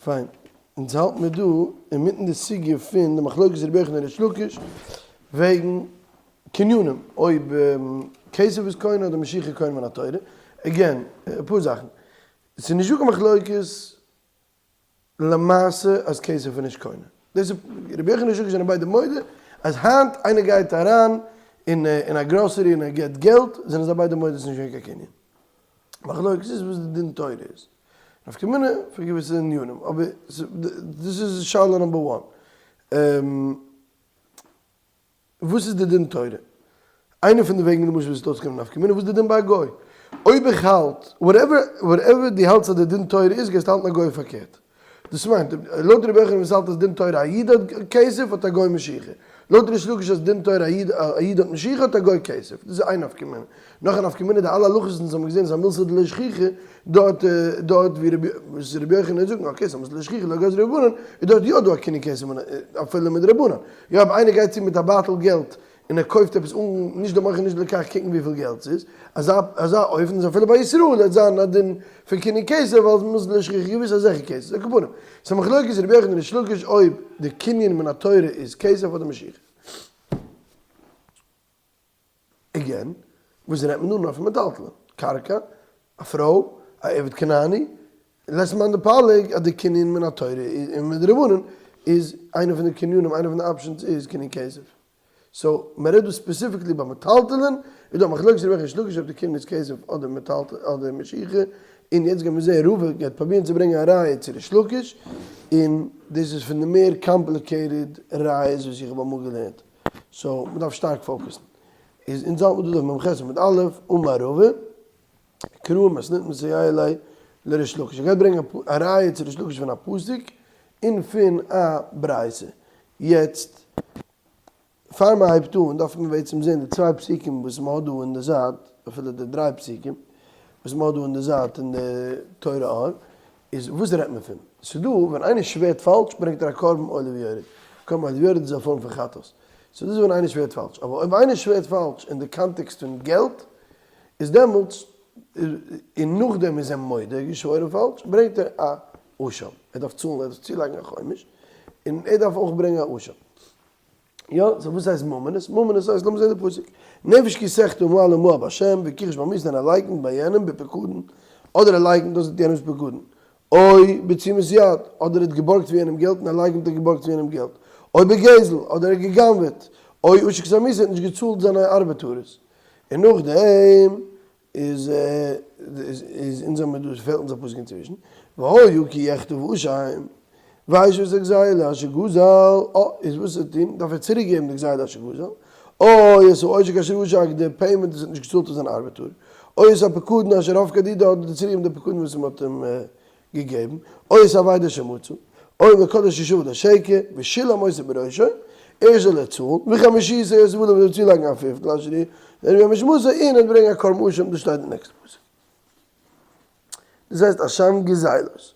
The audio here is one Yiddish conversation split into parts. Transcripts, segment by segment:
פיין, אונז האלט מיר דא אינמיטן די סוגיא פון די מחלוקת רבי יוחנן און ריש לקיש וועגן קנינים, אויב כסף איז קונה אדער משיכה קונה מן התורה, again, אפאר זאכן, ס'איז נישט דא קיין מחלוקת למעשה אז כסף איז נישט קונה, דאס איז רבי יוחנן און ריש לקיש זענען ביידע מודה אז היינט איינער גייט אריין אין א גראסערי און ער געבט געלט זענען זיי ביידע מודה ס'איז נישט געווען קיין קנין. מחלוקת איז וואס די דין תורה איז. נפקא מינה פאר געוויסע ענינים, אבער דאס איז שאלה number one. וואס איז די דין תורה? איינע פון די וועגן למשל וואס עס וועט אויסקומען נפקא מינה, וואס איז די דין ביי א גוי? אויב איך האלט, whatever whatever דו האלטסט אז די דין תורה איז, גייסטו האלטן א גוי פארקערט. דאס מיינט, לויט רבי יוחנן וואס האלט אז דין תורה א איד האט כסף האט א גוי משיכה. לויט ריש לקיש אז דין תורה א איד א איד האט משיכה האט א גוי כסף. דאס איז איין נפקא מינה. נאך א נפקא מינה די אלע הלכות וואס אונז האבן געזען איז א מילתא דלא שכיחא, דארט דארט ווי רבי וואס רבי יוחנן וועט זאגן okay ס'איז א מילתא דלא שכיחא לא גזרו רבנן, איז דארט יא דא א קנין כסף אפילו מדרבנן. יא אויב איינער גייט צו מיט א בייטל געלט און ער קויפט עפעס אן נישט די מוכר נישט די לוקח קוקן וויפיל געלט ס'איז, אזא אזא אופן איז אפילו ביי ישראל וועט זיין א דין פון קנין כסף ווייל מ'איז לא שכיח געוויס אזעלכע cases, על כל פנים, ס'איז א מחלוקת רבי יוחנן ריש לקיש אויב די קנין מן התורה איז כסף אדער משיכה. Again, וואס רעדט מען דא נאר פון מטלטלין? קרקע? א פרוי? א עבד כנעני? לית מאן דפליג אז די קנין מן התורה און מדרבנן איז איינע פון די קנינים, איינע פון די options איז קנין כסף. So מען רעדט דא specifically ביי מטלטלין, איז דא א מחלוקת רבי יוחנן ריש לקיש אויב די קנין איז כסף אדער מטלטל אדער משיכה, און יעצט גיימיר זעהן רבא גייט פרובירן צו ברענגען א ראיה צו ריש לקיש, און דאס איז פון די מער complicated ראיות וואס איך האב אמאל געלערנט, so מען דארף שטארק focus ן. איז אונז האלט מיר דא דף מ"ח עמוד א', אמר רבא, קרא מתניתין מסייע ליה לריש לקיש, ער גייט ברענגען א ראיה צו ריש לקיש פון א פסוק און פון א ברייתא, יעצט פאר מען הייבט אן דארף מען בעצם זען די צוויי פסוקים וואס מען האט דא אין די זייט, אפילו די דריי פסוקים וואס מען האט דא אין די זייט אין די תורה אור, איז וואס רעדט מען פון? ס'איז דא ווען איינער שווערט פאלש ברענגט ער א קרבן עולה ויורד, קרבן עולה ויורד איז א פארם פון חטאת, so דאס איז ווען איינער שווערט פאלש, אבער אויב איינער שווערט פאלש אין די קאנטעקסט פון געלט, איז דעמאלטס, און נאכדעם איז ער מודה געשוואוירן פאלש, ברענגט ער א אשם, ער דארף צאלן, ער דארף צולייגן א חומש, און ער דארף אויך ברענגען א אשם. יא, so וואס הייסט ממונות? ממונות הייסט, לאמיר זען די פסוק, נפש כי תחטא ומעלה ומעל בהשם, וכחש בעמיתו און ער לייקנט ביי יענעם בפקדון, אדער ער לייקנט דאס האט יענעמס פקדון, או בתשומת יד, אדער ער האט געבארגט פון יענעם געלט און ער לייקנט ער האט געבארגט פון יענעם געלט, או בגזל, אדער ער האט גע'גנב'עט, או עשק את עמיתו ער האט נישט געצאלט זיינע ארבעטארעס, און נאכדעם איז איז אונז האמיר דא פעלט אונז א פסוק אינצווישן, והיה כי יחטא ואשם, והשיב את הגזילה אשר גזל, אה, איז וואס ער טון, דארף ער צוריק געבן די גזילה אשר גזל, או את העושק אשר עשק, די payment וואס ער האט נישט געצאלט פאר זיין ארבעטאר, או את הפקדון אשר הופקד עמו, אדער צוריק געבן די פקדון וואס מען האט אים געגעבן, או את האבידה אשר מצא, או וכל אשר ישבע לשקר, ושילם אותו בראשו, ערשט זאל ער צאלן, וחמישיתו יוסיף עליו זאל צולייגן א פיפטל אשר יהיה ביום משמתו, און ער וועט ברענגען א קרבן אשם, דאס שטייט אין נעקסטע פסוק. דאס הייסט אשם גזילות.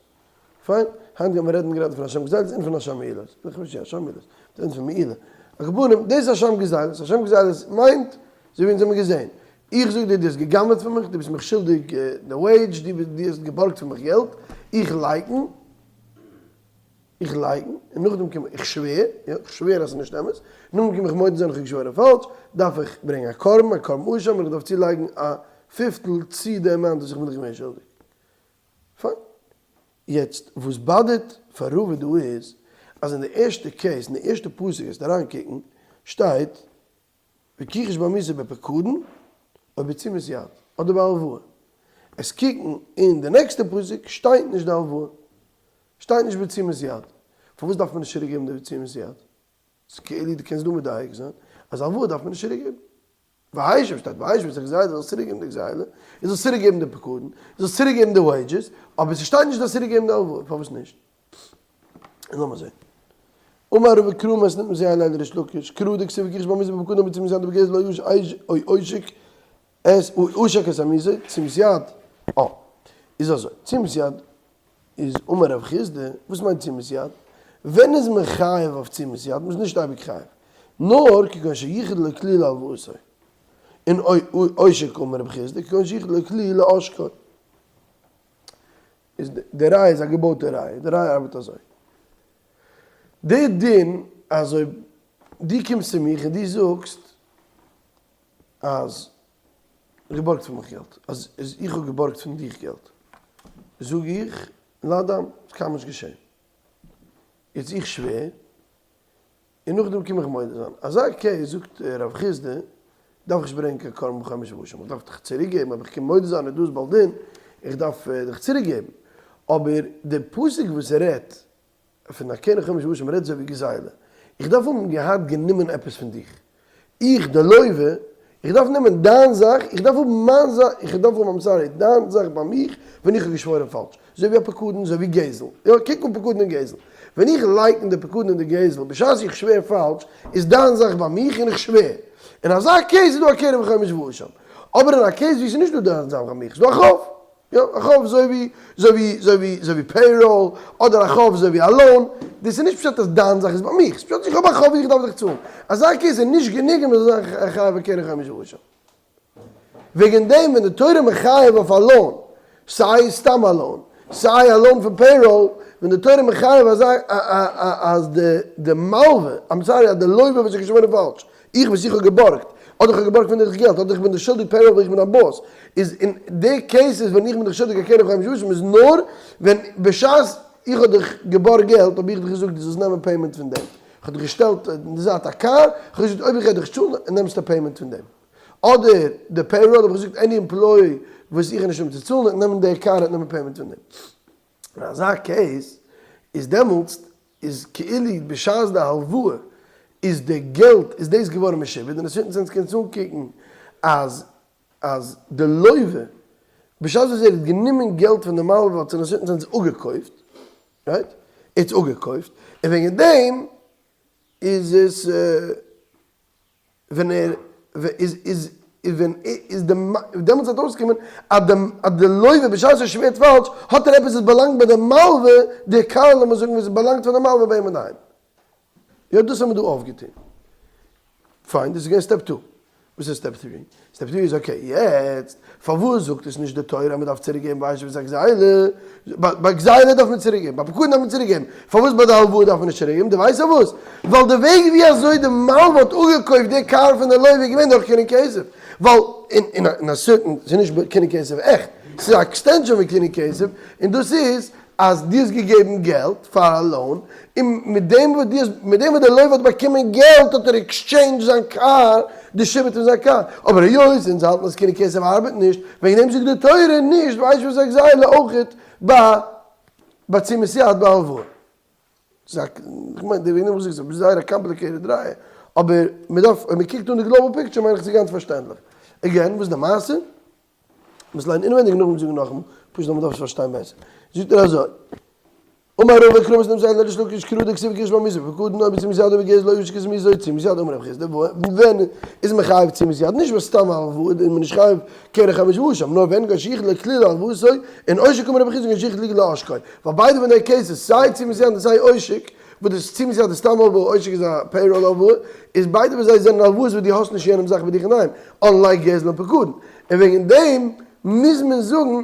פיין, היינט גייט מען רעדן גראדע פון אשם גזילות און פון אשם מעילות. איך ווייס נישט אשם מעילות, מ'רעדט פון מעילה. על כל פנים, דאס איז אשם גזילות, אשם גזילות מיינט, אזוי ווי אונז האבן געזען, איך זאג דיר דו האסט גע'גנב'עט פון מיך, דו ביסט מיך שולדיג די וועידזש, דו האסט געבארגט פון מיך געלט, איך לייקן, איך לייקן, און נאכדעם קום איך שווער, יא, איך שווער אז ס'איז נישט אמת, נאכדעם קום איך מודה זיין איך האב געשוואוירן פאלש, דארף איך ברענגען א קרבן, א קרבן אשם, און איך דארף צולייגן א פיפטל צו די amount וואס איך בין דיך געווען שולדיג. פיין. יעצט וואס באדערט פאר רבא דא איז, אז אין די ערשטע case, אין די ערשטע פסוק וועסטו אריינקוקן, שטייט, וכחש בעמיתו בפקדון או בתשומת יד, אדער בהלוואה. עס קוקן אין די נעקסטע פסוק שטייט נישט די הלוואה, שטייט נישט בתשומת יד. פארוואס דארף מען נישט צוריק געבן די בתשומת יד? ס'איז כאילו דו קענסט דא מדייק זיין אז הלוואה דארף מען נישט צוריק געבן. והשיב שטייט והשיב את הגזילה זאלסט צוריק געבן די גזילה, און זאלסט צוריק געבן די פקדון, און זאלסט צוריק געבן די wages, אבער ס'שטייט נישט זאלסט צוריק געבן די הלוואה, פארוואס נישט? און לאמיר זעהן. אמר רבא קרא מתניתין מסייע ליה לריש לקיש, קרא דכתיב וכחש בעמיתו בפקדון או בתשומת יד או בגזל או עושק את או עשק את עמיתו, תשומת יד, אה, איז אזוי, תשומת יד איז אמר רב חסדא, וואס מיינט תשומת יד? ווען איז מען חייב אויף תשומת יד? מען איז נישט אייביג חייב, נאר כגון שייחד לו כלי להלוואתו, און עושק אמר רב חסדא, כגון שייחד לו כלי לעושקו. איז די ראיה איז א געבויטע ראיה, די ראיה ארבעט אזוי. די דין אז אויב דו קומסט צו מיך און דו זאגסט אז געבארגט פון מיך געלט, אז איך האב געבארגט פון דיך געלט, זאג איך, להדם, ס'איז קיינמאל נישט געשען. יעצט איך שווער, און נאכדעם קום איך מודה זיין. אזא case זאגט רב חסדא, דארף איך נישט ברענגען קיין קרבן חומש ואשם, איך דארף דיך צוריק געבן, אויב איך קום מודה זיין איז דאס בעל דין, איך דארף דיך צוריק געבן. אבער די פסוק וואס רעדט פון א קרן חומש ואשם רעדט אזוי ווי גזילה, איך דארף האבן געהאט גענומען עפעס פון דיך, איך די לוה, איך דארף נעמען דיין זאך, איך דארף האבן מיין זאך, איך דארף האבן I'm sorry, דיין זאך ביי מיך, ווען איך האב געשוואוירען פאלש. אזוי ווי א פקדון, אזוי ווי גזל. יא, קוק אן פקדון און גזל. ווען איך לייקן די פקדון און די גזל, בשעת איך שווער פאלש, איז דיין זאך ביי מיך און איך שווער. אין אזא case איז דא א קרן וחומש ואשם. אבער אין א case ווי עס איז נישט דא דיין זאך ביי מיך, איז דא א חוב. יא, א חוב אזוי ווי, אזוי ווי, אזוי ווי, אזוי ווי payroll, אדער א חוב אזוי ווי א loan. דאס איז נישט פשט אז דיין זאך איז ביי מיך, ס'איז פשט אז איך האב א חוב און איך דארף דיך צאלן. אזא case איז נישט גענוג אז מ'זאל זיין חייב א קרן וחומש ואשם. וועגן דעם ווען די תורה מחייב אויף א loan, סיי סתם א loan, סיי א loan פון payroll, ווען די תורה מחייב אזא אז די מלווה, I'm sorry אז די לווה וואס איז געשוואוירן פאלש, איך וואס איך האב געבארגט, אדער איך האב געבארגט פון דיך געלט, אדער איך בין דיר שולדיג payroll ווייל איך בין א boss, איז אין די cases ווען איך בין דיך שולדיג א קרן חומש ואשם איז נאר ווען בשעת איך האב דיך געבארגט געלט האב איך דיך געזאגט דו זאלסט נעמען payment פון דעם, איך האב דיך געשטעלט אין די זייט א קאר, איך האב געזאגט אויב איך גיי דיך צאלן נעמסטו payment פון דעם. אדער די payroll האב איך געזאגט any employee וואס איך האב נישט וועם צו צאלן וועט נעמען די קאר וועט נעמען payment פון דעם. אין אזא case איז דעמאלטס איז כאילו בשעת די הלוואה איז די געלט איז דאס געווארן משועבד און אין certain sense קענסטו אנקוקן אז אז די לווה בשעת וואס ער האט גענומען געלט פון די מלווה האט עס אין א certain sense אפגעקויפט right? ער האט עס אפגעקויפט און וועגן דעם איז עס ווען ער איז איז ווען איז די דעמאלטס וועט אויסקומען אז די אז די לווה בשעת ער שווערט פאלש האט ער עפעס וואס באלאנגט ביי די מלווה די קאר לאמיר זאגן וואס באלאנגט פאר די מלווה ביי אים אינדערהיים. יא דאס האבן מיר דא אויפגעטון. פיין דאס איז געווען step two. וואס איז step three? step three איז okay יעצט פארוואס זאגט עס נישט די תורה אז מען דארף צוריק געבן ביי והשיב את הגזילה? ביי גזילה דארף מען צוריק געבן, ביי פקדון דארף מען צוריק געבן, פארוואס ביי די הלוואה דארף מען נישט צוריק געבן? דו ווייסט פארוואס? ווייל די וועג ווי אזוי די מלווה האט אפגעקויפט די קאר פון די לווה איז געווען דורך קנין כסף, ווייל אין א certain, ס'איז נישט קנין כסף עכט, ס'איז א extension פון קנין כסף, און דאס איז אז דו האסט געגעבן געלט פאר א loan, און מיט דעם וואס דו האסט, מיט דעם וואס דער לווה האט באקומען געלט האט ער exchange זיין קאר, די שעבוד פון זיין קאר. אבער היות אונז האלטן אז קנין כסף ארבעט נישט, וועגן דעם זאגט די תורה נישט והשיב את הגזילה אויכעט ביי ביי תשומת יד ביי הלוואה. ס'איז א, כ'מיין וועגן דעם האב איך געזאגט ס'איז זייער א complicated ראיה, אבער מ'דארף, אויב מ'קוקט אן די global picture מיין איך ס'איז גאנץ פארשטענדליך. again, וואס איז די מעשה? מוז ליינען אינעווייניג נאכדעם זאגן נאכאמאל, פשוט ווייל מ'דארף עס פארשטיין בעסער. זאגט ער אזוי, אמר רבא קרא מתנם זייד לריש לקיש קרא דכתיב קריאת שמע מיתה בפקדון אויב תשומת יד אויב גזל אויב שכת מיתה תשומת יד אמר רב חסדא ווען איז מען חייב תשומת יד נישט ביי סתם הלוואה איז מען נישט חייב קרן חמש ואשם נאר ווען כגון שהייחד לו כלי להלוואתו און עושק אמר רב חסדא כגון שהייחד לו לעושקו ווייל ביידע פון די cases סיי תשומת יד און סיי עושק וואס דאס תשומת יד איז סתם הלוואה עושק איז א payroll הלוואה איז ביידע פון זיי זענען הלוואות וואס דו האסט נישט יענעמס זאך ביי דיך אינדערהיים unlike גזל און פקדון און וועגן דעם מוז מען זאגן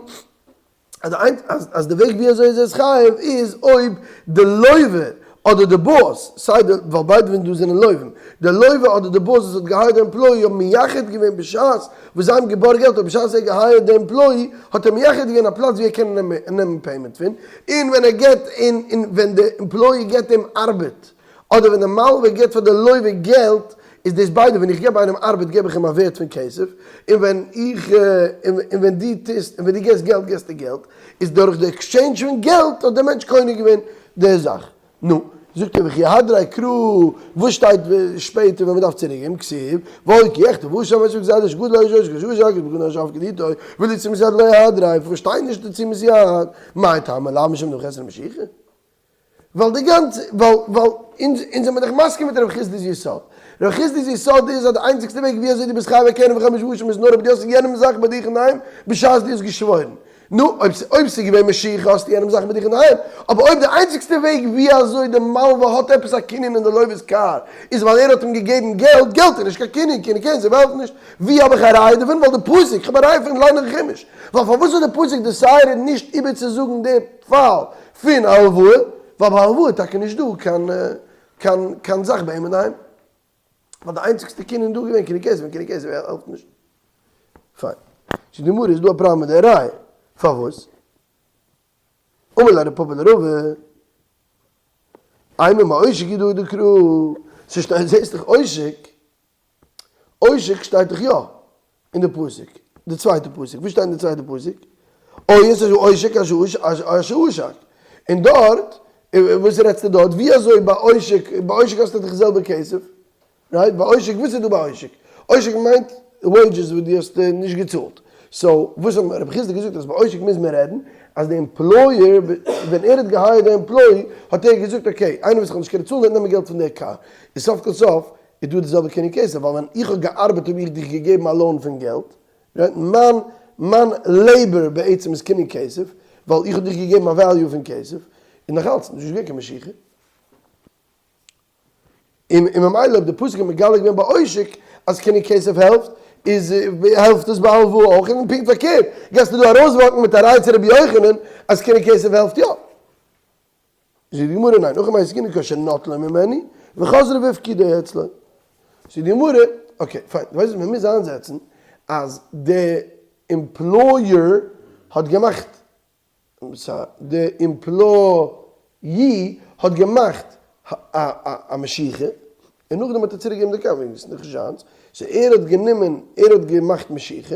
אז די איינ אז אז די וועג ווי אזוי איז עס חייב איז אויב די לווה אדער די boss, סיי די ווייל ביידע פון דא זענען לווים, די לווה אדער די boss וואס האט גע hire ט די employee האבן מייחד געווען בשעת וואס זיי האבן געבארגט געלט אדער בשעת ער האט גע hire ט די employee האט ער מייחד געווען א פלאץ ווי ער קען נעמען payment פון, און ווען ער געט און און ווען די employee געט אים ארבעט אדער ווען די מלווה געט פאר די לווה געלט איז דאס ביידע, ווען איך געב איינעם ארבעט געב איך אים א ווערט פון כסף, און ווען איך און ווען דו טוסט און ווען דו געסט געלט געסטו געלט, איז דורך די exchange פון געלט האט דער מענטש קונה געווען די זאך. נו, זאגט ער וכי הדריה קרא, וואס שטייט שפעטער ווען מען דארף צוריק געבן, כתיב, והיה כי יחטא ואשם והשיב את הגזילה שגדל האיש עושק ושגדל שקד בגדול אשר הפקדתו, ולתשומת יד לא הדריה, איך פארשטיי נישט די תשומת יד, מאי טעמא לאו משום דמחסרא משיכה? ווייל די גאנצע, ווייל, ווייל, אונז, אונז זעמיר דאך מסכים מיט רב חסדא'ס יסוד. רב חסדא'ס יסוד איז אז די איינציגסטע וועג ווי אזוי דו ביסט חייב א קרן וחמש ואשם איז נאר אויב דו האסט יענעמ'ס זאך ביי דיך אינדערהיים בשעת דו האסט געשוואוירן. נו, אויב אויב ס'איז געווען משיכה האסטו יענעם זאך מיט דיך אינדערהיים, אבער אויב די איינציגסטע וועג ווי אזוי די מלווה האט עפעס א קנין אין די לווה'ס קאר איז ווייל ער האט אים געגעבן געלט, געלט איז נישט קיין קנין, קנין קען זיך וועלט נישט, ווי האב איך א ראיה דערפון? ווייל די פסוק, כ'האב א ראיה פון ליינען חומש, ווייל פארוואס האט די פסוק decided נישט איבערצוזאגן די פאל פון הלוואה? ווייל ביי הלוואה איז טאקע נישט דא קיין קיין קיין זאך ביי אים אינדערהיים. ווייל די איינציגסטע קנין דא איז געווען קנין כסף און קנין כסף העלפט נישט. פיין. זאגט די גמרא איז דא א פראבלעם מיט די ראיה. פארוואס? אמר ליה רב פפא לרבא, אימא מעושק הוא דהדר קרא, ס'שטייט זעסט דאך עושק, עושק שטייט דאך יא אין די פסוק, די צווייטע פסוק, וואס שטייט אין די צווייטע פסוק? אוי עס איז עושק אשר עשק, און דארט, וואס רעדסטו דארט, ווי אזוי ביי עושק, ביי עושק האסטו דאך די זעלבע כסף, right? ביי עושק, וואס איז דא ביי עושק? עושק מיינט wages וואס דו האסט נישט געצאלט, so וואס האט רבי חסדא געזאגט אז ביי עושק מוז מען רעדן אז די employer ווען ער האט גע hire ט די employee האט ער געזאגט okay איינער וואס איך האב נישט קענען צאלן וועט נעמען געלט פון די קאר, און סוף כל סוף איז דא די זעלבע קנין כסף, ווייל ווען איך האב געארבעט האב איך דיך געגעבן א loan פון געלט, right? מיין מיין labor בעצם איז קנין כסף, ווייל איך האב דיך געגעבן א value פון כסף, און נאך אלץ נישט געווען קיין משיכה. און און ממילא אויב די פסוק האט מגלה געווען ביי עושק אז קנין כסף העלפט, איז העלפט עס ביי הלוואה אויך, און פונקט פארקערט, גייסטו דא ארויסוואקן מיט א ראיה צו רבי יוחנן אז קנין כסף העלפט יא. זאגט די גמרא ניין, הכא במאי עסקינן כשנטלו ממנו וחזרו והפקידו אצלו. זאגט די גמרא, okay פיין, דו ווייסט וואס מען מוז איינזעצן אז די employer האט געמאכט, די employee האט געמאכט א משיכה און נאכדעם האט ער צוריק געגעבן די קאר וועגן ס'איז נישט זיינס, so ער האט גענומען ער האט געמאכט משיכה.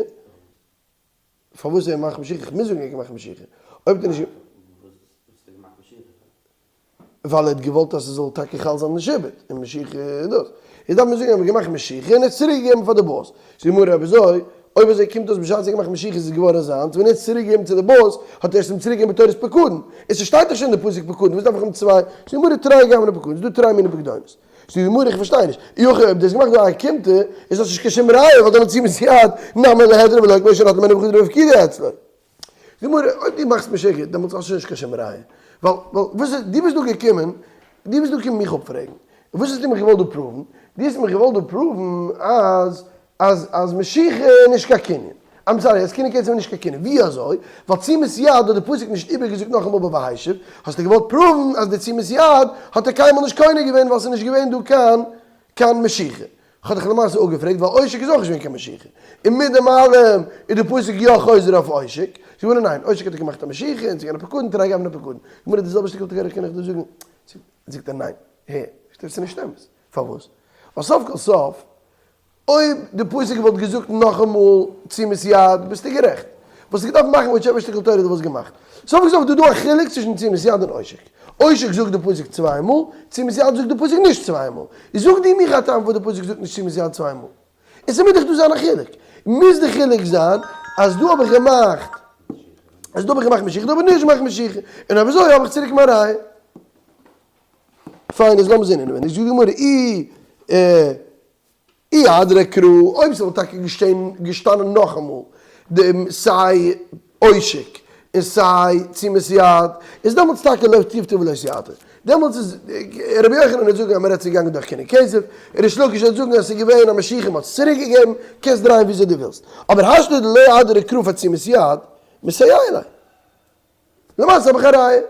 פארוואס ער מאכט משיכה? איך מוז זאגן ער האט געמאכט משיכה. אויב האט ער נישט. וואס האט ער געמאכט משיכה פאר? ווייל ער האט געוואלט אז ס'זאל טאקע חל זיין די שעבוד, און משיכה איז דאס. איז דארף מען זאגן אז מ'האט געמאכט משיכה און ער האט צוריק געגעבן פאר די boss. זאגט די גמרא אויב אזוי, אויב אזוי קומט אויס בשעת ער האט געמאכט משיכה איז עס געווארן זיינס, ווען ער האט עס צוריק געגעבן צו די boss האט ער עס אים צוריק געגעבן בתורת פקדון. און ס'שטייט דאך שוין אין די פסוק פקדון, וואס דארף איך האבן צוויי? זאגט די גמרא תרי גווני פקדון, ס'איז דא תרי מיני פקדונות. זאגט די גמרא איך פארשטיי נישט, אי הכי אויב דו האסט געמאכט דא א אוקימתא איז דאס נישט קיין שום ראיה ווייל דעמאלטס תשומת יד נמי ליהדרא ולא כמו שנטלו ממנו וחזרו והפקידו אצלו. זאגט די גמרא אויב דו מאכסט משיכה דעמאלטס האסטו נישט קיין שום ראיה ווייל ווייל וואס איז דו ביסט דא געקומען דו ביסט דא געקומען מיך אפפרעגן וואס האסטו מיך געוואלט דא prove ן דו האסט מיך געוואלט דא prove ן אז אז אז משיכה איז נישט קיין קנין. I'm sorry, אז קנין כסף איז נישט קיין קנין. ווי אזוי? ווייל תשומת יד האט די פסוק נישט איבערגעזאגט נאכאמאל ביי והשיב, האסטו געוואלט prove ן אז די תשומת יד האט ער קיינמאל נישט קונה געווען ווייל ס'איז נישט געווען דא קיין קיין משיכה. כ'האב דיך למעשה אפגעפרעגט ווייל עושק איז אויך נישט געווען קיין משיכה. און מיט דעם אלעם איז די פסוק יא חוזר אויף עושק. זאגט גמרא ניין, עושק האט ער געמאכט א משיכה און ס'איז געווען א פקדון, תרי גווני פקדון. גמרא די זעלבע שטיקל תורה קען איך דיר זאגן. זאגט ער ניין. הער, ס'איז נישט אמת. פארוואס? ווייל סוף כל סוף אויב די פסוק וואלט געזאגט נאכאמאל תשומת יד ביסטו גערעכט. וואלסטו געדארפט מאכן whichever שטיקל תורה דו וואלסט געמאכט. סוף כל סוף איז דא דא א חילוק צווישן תשומת יד און עושק. עושק זאגט די פסוק צוויי מאל, תשומת יד זאגט די פסוק נישט צוויי מאל. איז זאג דו מיך א טעם פארוואס די פסוק זאגט נישט תשומת יד צוויי מאל. און ס'מוז דאך דא זיין א חילוק. מוז די חילוק זיין אז דא האב איך געמאכט אז דא האב איך געמאכט משיכה דא האב איך נישט געמאכט משיכה. און אויב אזוי האב איך צוריק מיין ראיה. פיין איז לאמיר זעהן אינעווייניג. זאגט די גמרא אי אי אהדריה קרא, אויב ס'וואלט טאקע געשטאנען נאכאמאל די סיי עושק און סיי תשומת יד, איז דעמאלטס טאקע לא תיפטר ולא תיעטר. דעמאלטס איז רבי יוחנן וועט זאגן אז מ'רעדט ס'איז געגאנגען דורך קנין כסף, ריש לקיש וועט זאגן אז ס'איז געווען א משיכה מ'האט עס צוריק געגעבן, קענסט דרייען וויאזוי דו ווילסט. אבער השתא דלא אהדריה קרא פאר תשומת יד, מסייע ליה. למעשה האב איך א ראיה.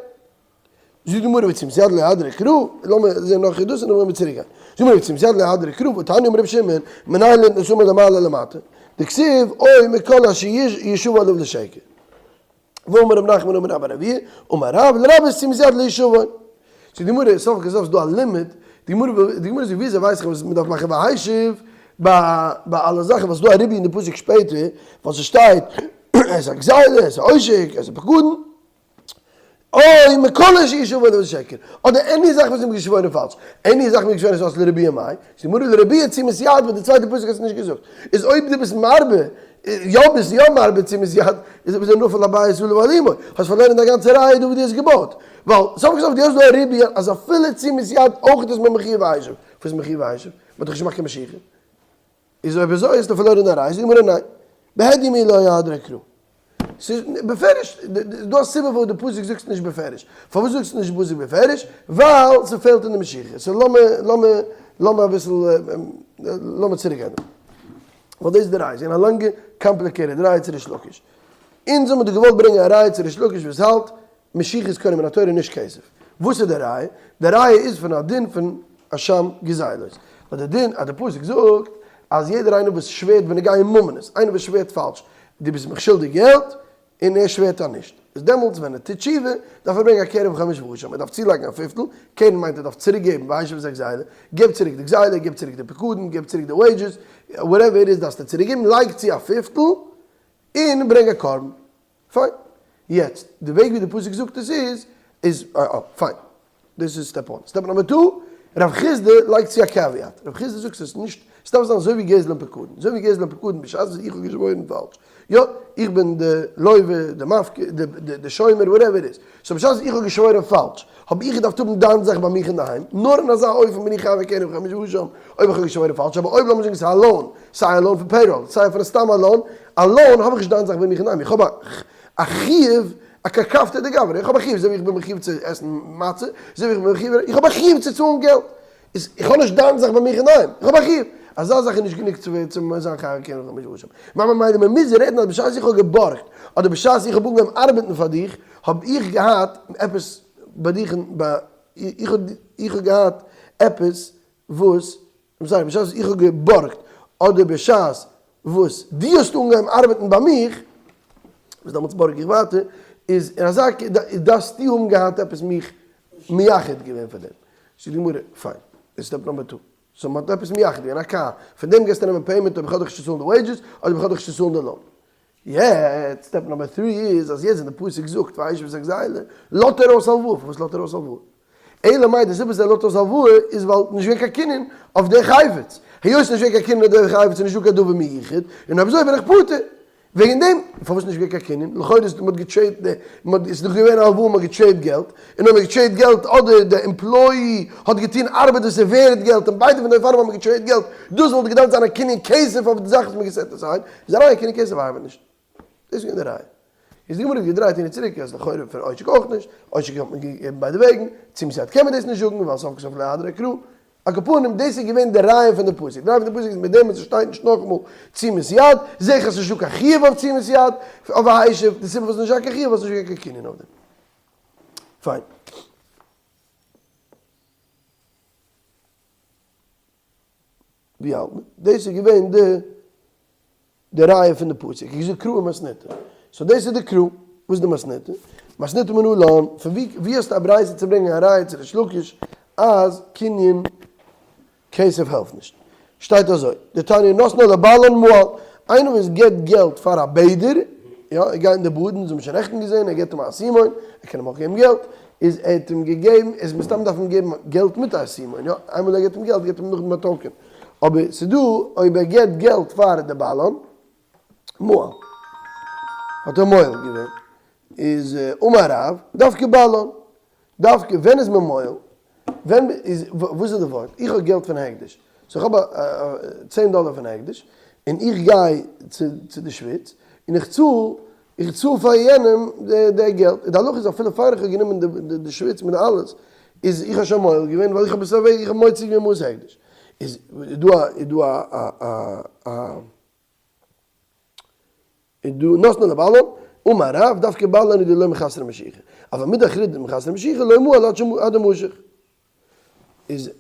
זאגט די גמרא ותשומת יד לא אהדריה קרא, לאמיר זען נאך דאס און נאכדעם וועלן מיר צוריק גיין. זאגט די גמרא ותשומת יד לא אהדריה קרא, והתניא אמר רבי שמעון, מנין לנתן מלמעלה למטה, דכתיב או מכל אשר ישבע עליו לשקר. ואמר רב נחמן אמר רבה בר אבוה, אמר רב, לרבות תשומת יד להישבון. זאגט די גמרא, סוף כל סוף איז דא א לימוד, די גמרא זאגט וויאזוי ווייס איך וואס מען דארף מאכן והשיב ביי אלע זאכן, ווייל ס'איז דא א ריבוי אין די פסוק שפעטער, ווייל ס'שטייט עס איז א גזילה, עס איז עושק, עס איז פקדון, אוי מכל אשר ישבע עליו לשקר, אדער any זאך וואס איז געשוואוירן פאלש, any זאך וואס איז געשוואוירן איז אסור לרבויי מאי, זאגט די גמרא לרבויי תשומת יד וואס די צווייטע פסוק האסטו נישט געזאגט, איז אויב דו ביסט מרבה, יא ביסט יא מרבה תשומת יד, איז אויב אזוי נפל הבית עליו ועל אמו, האסט פארלוירן דיין גאנצע ראיה דא וואס דו האסט געבויט, ווייל סוף כל סוף דו האסט דא א ריבוי אז אפילו תשומת יד אויך איז מען מחויב והשיב, וואס איז מחויב והשיב? מען האט דאך נישט געמאכט קיין משיכה. איז אויב אזוי האסטו פארלוירן דיין ראיה, זאגט די גמרא ניין, בהדיא מי לא אהדריה קרא. ס'איז בפירוש, דא א סיבה פארוואס די פסוק זאגסט נישט בפירוש. פארוואס זאגסטו נישט פסוק בפירוש? ווייל ס'פעלט אין די משיכה. so לאמיר, לאמיר, לאמיר אביסל, לאמיר צוריק גיין דא. ווייל דאס איז די ראיה. ס'איז געווען א לאנגע complicated ראיה צו ריש לקיש. אונז האבן דא געוואלט ברענגען א ראיה צו ריש לקיש וואס האלט משיכה איז קונה מן התורה נישט כסף. וואס איז די ראיה? די ראיה איז פון א דין פון אשם גזילות. ווייל די דין אז די פסוק זאגט אז יעדער איינער וואס שווערט בנוגע ממונות, איינער וואס שווערט פאלש, דו ביסט מיך שולדיג געלט, און ער שווערט אז נישט, איז דעמאלטס ווען ער טוט תשובה, דארף ער ברענגען א קרן וחמש ואשם, ער דארף צולייגן א פיפטל, קרן מיינט ער דארף צוריק געבן והשיב את הגזילה, געב צוריק די גזילה, געב צוריק די פקדון, געב צוריק די wages, whatever it is דארפסטו צוריק געבן, לייג צו א פיפטל, און ברענג א קרבן. פיין. יעצט, די וועג ווי די פסוק זאגט עס איז, איז, אה, פיין. דאס איז step one. step number two, רב חסדא לייגט צו א caveat. רב חסדא זאגט ס'איז נישט, ס'דארף זיין אזוי ווי גזל און פקדון. אזוי ווי גזל און פקדון בשעת וואס איך האב געשוואוירן פאלש. יא, איך בין די לוה, די מפקיד, די שומר, whatever it is. so בשעת וואס איך האב געשוואוירן פאלש, האב איך געדארפט האבן דיין זאך ביי מיך אינדערהיים. נאר אין אזא אופן בין איך חייב א קרן וחמש ואשם, אויב איך האב געשוואוירן פאלש. אבער אויב לאמיר זאגן ס'איז א loan, סיי א loan פון payroll, סיי פון סתם א loan, א loan האב איך נישט דיין זאך ביי מיך אינדערהיים. איך האב א חיוב א קרקפתא דגברא, איך האב א חיוב אזוי ווי איך בין מחיוב צו עסן מצה, אזוי ווי איך בין מחיוב, איך האב א חיוב צו צאלן געלט, איז איך האב נישט דיין זאך ביי מיך אינדערהיים, איך האב א חיוב, אזא זאך איז נישט גענוג צו צו זיין חייב קרן וחמש ואשם. מיין ממילא מען מוז רעדן אז בשעת איך האב געבארגט, אדער בשעת איך האב אנגעהויבן ארבעטן פאר דיך, האב איך געהאט עפעס ביי דיך אין ביי, איך האב איך האב געהאט עפעס וואס I'm sorry, בשעת וואס איך האב געבארגט, אדער בשעת וואס דו האסט אנגעהויבן ארבעטן ביי מיך, וואס דעמאלטס בארג איך ווייטער, איז אין אזא דארפסטו האבן געהאט עפעס מיך מייחד געווען פאר דעם. זאגט די גמרא, פיין, דאס איז step number two. so מ'האט עפעס מייחד געווען, א קאר, פון דעם גייסטו נעמען payment אויב איך האב דיך נישט צו צאלן די wages, אדער איך האב דיך נישט צו צאלן די loan. יעצט, step number three איז, אז יעצט ווען די פסוק זאגט והשיב את הגזילה, לאזט ער אויס הלוואה, פארוואס לאזט ער אויס הלוואה? אלא מאי די סיבה וואס ער לאזט אויס הלוואה איז ווייל נישט געווען קיין קנין אויף די חפץ, היות נישט געווען קיין קנין אויף די חפץ איז נישטא קיין דבר מיוחד, און אויב אזוי בין איך פטור. וועגן דעם, פארוואס נישט געווען קיין קנין? לכאורה איז מ'האט געטרעידט די, מ'האט, ס'איז דאך געווען א הלוואה מ'האט געטרעידט געלט, און אויב מ'האט געטרעידט געלט אדער די employee האט געטון ארבעט וואס איז ווערד געלט און ביידע פון די אופנים האבן געטרעידט געלט, דאס וואלט געדארפט זיין א קנין כסף אויף די זאך וואס מ'האט געסעט aside, איז א ראיה קנין כסף ארבעט נישט. דאס איז געווען די ראיה. איז די גמרא האט געדרייט הין און צוריק אז לכאורה פון עושק אויך נישט, עושק האט מען געגעבן ביידע וועגן, צום סייד קען מען דאס נישט זאגן ווייל סוף כל סוף לא הדרא קרא. על כל פנים דאס איז געווען די ראיה פון די פסוק, די ראיה פון די פסוק איז מיט דעם וואס עס שטייט נישט נאכאמאל תשומת יד, זעה איך אז ס'איז נישטא קיין חיוב אויף תשומת יד, אויף והשיב, די סיבה פארוואס ס'איז נישטא קיין חיוב ווייל ס'איז נישט געווען קיין קנין אויף דעם. פיין. ווי האלט מען? דאס איז געווען די די ראיה פון די פסוק. איך זאג קרא ומתניתא. so דאס איז די קרא. וואס איז די מתניתא? מתניתא מנא לן. פון ווי ווי האסטו א ברייתא צו ברענגען א ראיה צו ריש לקיש אז קנין כסף העלפט נישט? שטייט אזוי, דתניא נתנה לבעלן מעל, איינער וואס געבט געלט פאר א בעדער, יא, ער גייט אין די באדן, אונז האבן שוין נעכטן געזען, ער געבט אים א אסימון, ער קען אים אויך געבן געלט, איז ער האט אים געגעבן, איז מסתם דארף מען געבן געלט מיט א אסימון, יא, איינמאל ער געבט אים געלט געבט אים נאכדעם א token, אבער ס'איז דא אויב ער געבט געלט פאר די בעלן, מעל, האט ער מועל געווען, איז אמר רב, דווקא בעלן, דווקא ווען איז מען מועל? ווען איז, וואס איז די ווארט? איך האב געלט פון הקדש, so איך האב צען דאלער פון הקדש, און איך גיי צו די שוויץ, און איך צאל, איך צאל פאר יענעם די געלט, און די הלכה איז אפילו פאר איך האב גענומען די שוויץ מיט אלעס, איז איך האב שוין מועל געווען, ווייל איך האב עס אוועק, איך האב מוציא געווען מעות הקדש. איז דא א, איז דא א א א. איז דא נתנה לבעלן, אמר רב, דווקא בעלן איז דלא מחסרא משיכה, אבל מידי אחריתי דמחסרא משיכה לא מעל עד דמשך. איז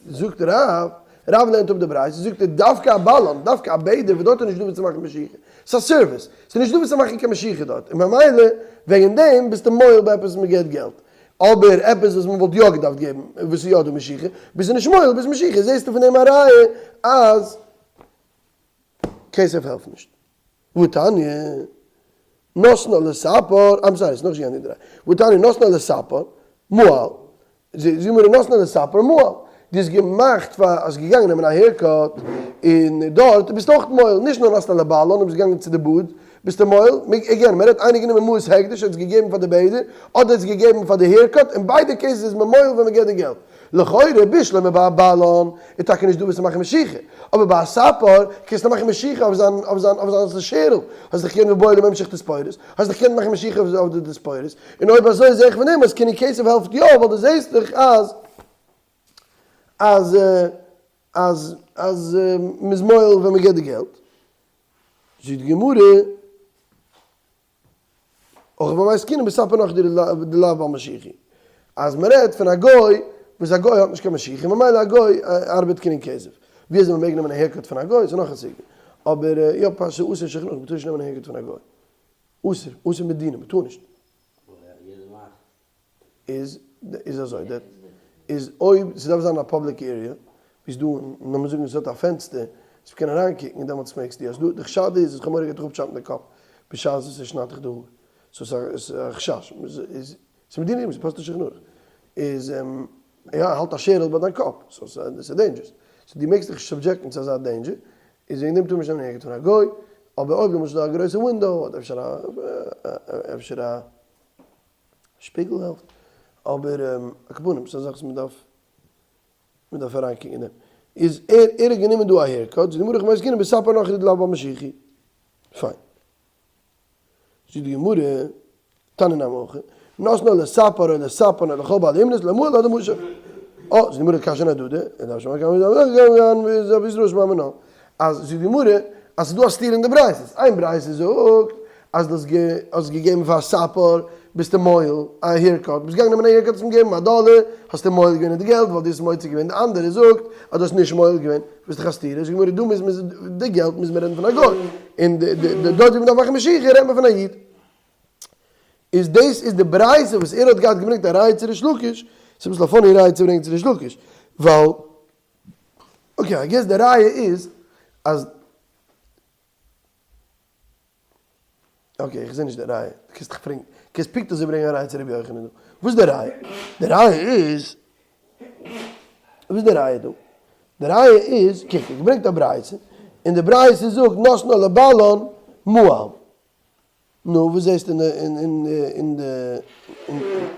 זאגט רב, רב לערנט אפ די ברייתא, זאגט ער דווקא א בעלן, דווקא א בעדער וואס דארט איז נישט דא וואס צו מאכן משיכה, ס'איז א סערוויס, ס'איז נישט דא וואס צו מאכן קיין משיכה דארט, און ממילא וועגן דעם ביסטו מועל ביי עפעס וואס מ'געט געלט, אבער עפעס וואס מ'וואלט יא געדארפט געבן, וואס איז יא דא משיכה, ביסטו נישט מועל ביז משיכה, זעסטו פון דעם א ראיה אז כסף העלפט נישט. והתניא, נתנה לספר, I'm sorry, ס'איז נאכנישט געווען די דריי. והתניא נתנה לספר, מעל. זאגט די גמרא נתנה לספר מעל. דו האסט געמאכט פאר, האסט געגאנגען נעמען א haircut, און דארט ביסטו אויך מועל, נישט נאר נתנה לבעלן, דו ביסט געגאנגען צו די באד, ביסטו מועל, again, מ'רעדט איינער גענומען מעות הקדש, ער האט עס געגעבן פאר די בעדער, אדער ער האט עס געגעבן פאר די haircut, אין ביידע cases איז מען מועל ווען מ'געט די געלט. לכאורה בשלמא ביי א בלן איז טאקע נישט דא וואס צו מאכן משיכה, אבער ביי א ספר קענסטו מאכן משיכה אויף זיין אויף זיין אויף זיין שערל, האסט דאך געקענט מיבעי למימשך תספורת, האסט דאך געקענט מאכן משיכה אויף די תספורת, און אויב אזוי זעה איך פון דעם אז קנין כסף העלפט יא, ווייל דו זעסט דאך אז אז אז אז מ'איז מועל ווען מ'געט די געלט. זאגט די גמרא. הכא במאי עסקינן בספר נכרי דלאו בעל משיכה, אז מען רעדט פון א גוי וואס א גוי האט נישט קיין משיכה ממילא א גוי ארבעט קנין כסף, ווי אזוי מען מעג נעמען א haircut פון א גוי איז נאך א סוגיא, אבער יא פשוט אסור שולחן ערוך מען טאר נישט נעמען א haircut פון א גוי, אסור, אסור מדינא מען טאר נישט. איז איז אזוי די איז אויב ס'דארף זיין א public area ווי ס'דא לאמיר זאגן ס'האט א פענסטער וואס מ'קען אריינקוקן דעמאלטס מעגסטו אז דא די חשד איז אז כ'האב מורא גייט דיך אפטשאפן די קאפ בשעת וואס ער שניידט דיך די האר so ס'איז א חשש איז ס'איז מדין איז פאסט נישט שולחן ערוך איז יא ער האלט א שערל ביי דיין קאפ so ס'איז dangerous so דו מעגסט דיך נישט subject ן צו אזא danger איז וועגן דעם טאר מען נישט נעמען haircut פון א גוי אבער אויב למשל איז דא א גרויסע window אדער אפשר א אפשר א שפיגל העלפט, אבער על כל פנים ס'איז א זאך וואס מ'דארף מ'דארף אריינקוקן אין דעם. איז ער ער האט גענומען דא א haircut, זאגט די גמרא הכא במאי עסקינן בספר נכרי דלאו בעל משיכה. פיין. זאגט די גמרא, תניא נמי הכי, נתנה לספר או לספן או לכל בעל אומנות לא מעל אלא דמשך. אה, זאגט די גמרא קשיא אהדדי, אז זאגט די גמרא אז ס'איז דא א סתירה אין די ברייתות, איין ברייתא זאגט אז דו האסט געגעבן פאר א ספר ביסטו מועל א haircut, ביסט געגאנגען נעמען א haircut האסט אים געגעבן א דאלער האסטו מועל געווען אין די געלט ווייל דו האסט מוציא געווען, די אנדערע זאגט אז דו האסט נישט מועל געווען, וואס איז דאך א סתירה, זאגט די גמרא דא מוז מען די געלט מוז מען רעדן פון א גוי, און דארט ווי מ'דארף מאכן משיכה רעדט מען פון א איד. איז דאס איז די ברייתא וואס ער האט געהאט געברענגט א ראיה צו ריש לקיש, ס'איז אביסל א funny ראיה צו ברענגען צו ריש לקיש, ווייל okay I guess די ראיה איז אז okay איך זעה נישט די ראיה, דו קענסט דאך פרעגן, קענסט פונקט אזוי ברענגען א ראיה צו רבי יוחנן דא, וואס איז די ראיה? די ראיה איז, וואס איז די ראיה דא? די ראיה איז, קוק ער האט געברענגט א ברייתא, און די ברייתא זאגט נתנה לבעלן מעל, נו וואס זעסטו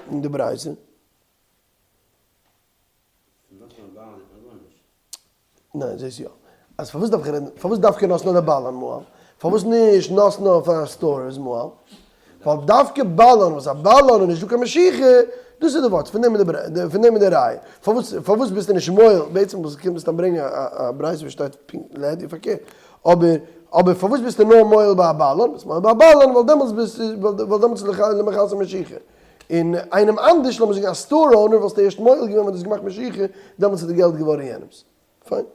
אין די ברייתא? ניין זעסט יא. אז פארוואס דארף איך רעדן, פארוואס דווקא נתנה לבעלן מעל? פארוואס נישט נתנה פאר א store איז מעל? ווייל דווקא בעלן וואס א בעלן איז נישט דא קיין משיכה, דאס איז די ווארט, פון דעם איז די פון דעם איז די ראיה. פארוואס פארוואס ביסטו נישט מועל, בעצם וואס קומט מסתם ברענגען א ברייתא וואס שטייט פונקט להדיא פארקערט, אבער אבער פארוואס ביסטו נאר מועל ביי א בעלן? ביסט מועל ביי א בעלן ווייל דעמאלטס ביסטו ווייל דעמאלטס איז למכסה משיכה. און איינעם אנדערש, לאמיר זאגן א store owner, וואלסטו ערשט מועל געווען ווען דו האסט געמאכט משיכה, דעמאלטס איז די געלט געווארן יענעמס. פיין.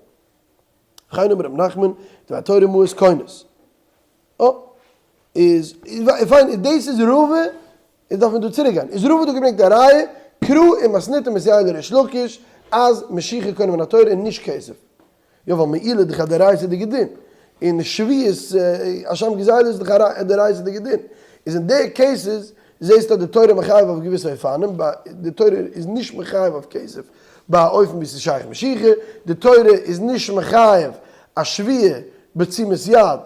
וכן אמר ר' נחמן, דבר תורה מעות קונות. אה. איז פיין, דאס איז רבא, איז דארף מען דא צוריק גיין. איז רבא דא געברענגט א ראיה, קרא ומתניתא מסייע לריש לקיש, אז משיכה קונה מן התורה און נישט כסף. יא ווייל מעילה איז דאך א דאורייתא'דיגע דין, און שביעית אשם גזילה איז דאך א דאורייתא'דיגע דין, איז אין די cases זעסטו אז די תורה מחייב אויף געוויסע אופנים, ביי די תורה איז נישט מחייב אויף כסף ביי א אופן ווי ס'איז שייך משיכה, די תורה איז נישט מחייב א שבועה בתשומת יד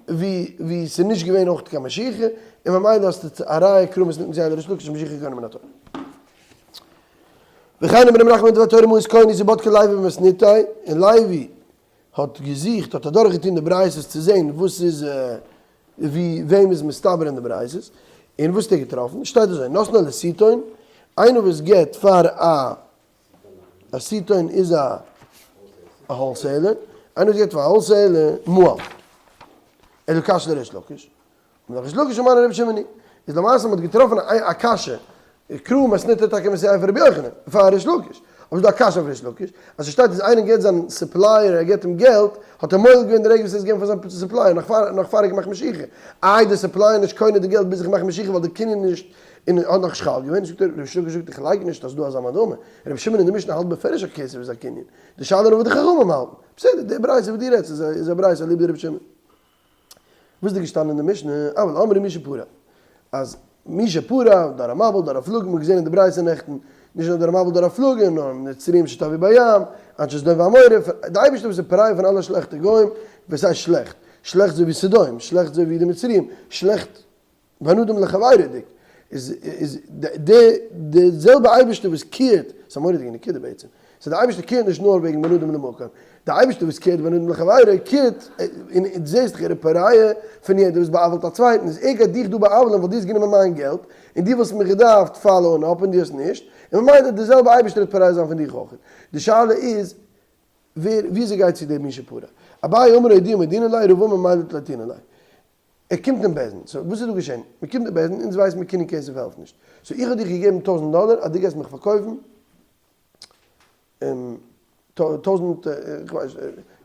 ווי ווי ס'איז נישט געווען אויך קיין משיכה, און ממילא האסטו א ראיה קרא ומתניתא מסייע לריש לקיש משיכה קונה מן התורה. וכן אמר ר' נחמן דבר תורה מעות קונות ובדקה לוי במתניתא, און לוי האט געזוכט האט אדורך געטון די ברייתות צו זען וואס איז ווי וועם איז מסתבר אין די ברייתות, און וואס האט ער געטראפן, שטייט אזוי נתנה לסיטון, איינער וואס געבט פאר א א סיטון איז א wholesaler, איינער וואס געבט פאר א wholesaler מעל, אלא קשיא לריש לקיש, און ריש לקיש אמר רבי שמעון איז למעשה מ'האט געטראפן א קשיא, קרא מתניתא טאקע מסייע פאר רבי יוחנן, פאר ריש לקיש, אבער ס'איז דא א קשיא אויף ריש לקיש, אז ס'שטייט אז איינער געט זיין supplier ער געט אים געלט, האט ער מועל געווען די רגע וואס ער האט עס געגעבן פאר זיין supplier נאך פאר נאך פאר ער האט געמאכט משיכה, איי די supplier נישט קונה די געלט ביז איך מאך משיכה ווייל די קנין איז נישט און האט נאך נישט חל געווען, זאגט ער, ריש לקיש זאגט איך לייג נישט אז ס'דא אזא מאן דאמר, רבי שמעון אין די משנה האלט בפירוש אז כסף איז א קנין, די שאלה איז נאר וואס די חכמים האלטן, בסדר די ברייתא וואס דו רעדסט איז א ברייתא אליבא דרבי שמעון. וואס איז געשטאנען אין די משנה, אבל אמרו מי שפרע, אז מי שפרע, דור המבול, דור הפלגה, מ'האט געזען אין די ברייתא נעכטן, נישט נאר דור המבול דור הפלגה, נאר מצרים שטבעו בים, אנשי סדום ועמורה, די אייבערשטער וואס איז פורע פון אלע שלעכטע גוים, וואס הייסט שלעכט? שלעכט אזוי ווי סדום, שלעכט אזוי ווי די מצרים, שלעכט בין אדם לחבירו'דיג. איז איז די די זעלבע אייבערשטער וואס care ט, ס'איז א מורא'דיגע נקודה בעצם, סאו די אייבערשטער care ט נישט נאר וועגן בין אדם למקום, די אייבערשטער וואס care ט בין אדם לחבירו care ט, און דו זעסט דאך ער איז פורע פון יעדער וואס בא'עוול'ט א צווייטן, איז ער גייט דיך דא בא'עוול'ען ווייל דו האסט גענומען מיין געלט, און דו וואלסט מיך געדארפט follow ען אפ און דו האסט נישט, און ממילא די זעלבע אייבערשטער וועט פורע זיין פון דיך אויך. די שאלה איז ווער וויאזוי גייט צו דער מי שפרע. אביי אמר אודויי מודיעינן ליה רבא אמר מילתא לייטינן ליה. ער קומט אין בית דין, סאו וואס איז דא געשען? מען קומט אין בית דין, אונז ווייסן מיר קנין כסף העלפט נישט, סאו איך האב דיך געגעבן טויזענט דאלער אז דו גייסט מיך פארקויפן טויזענט, איך ווייס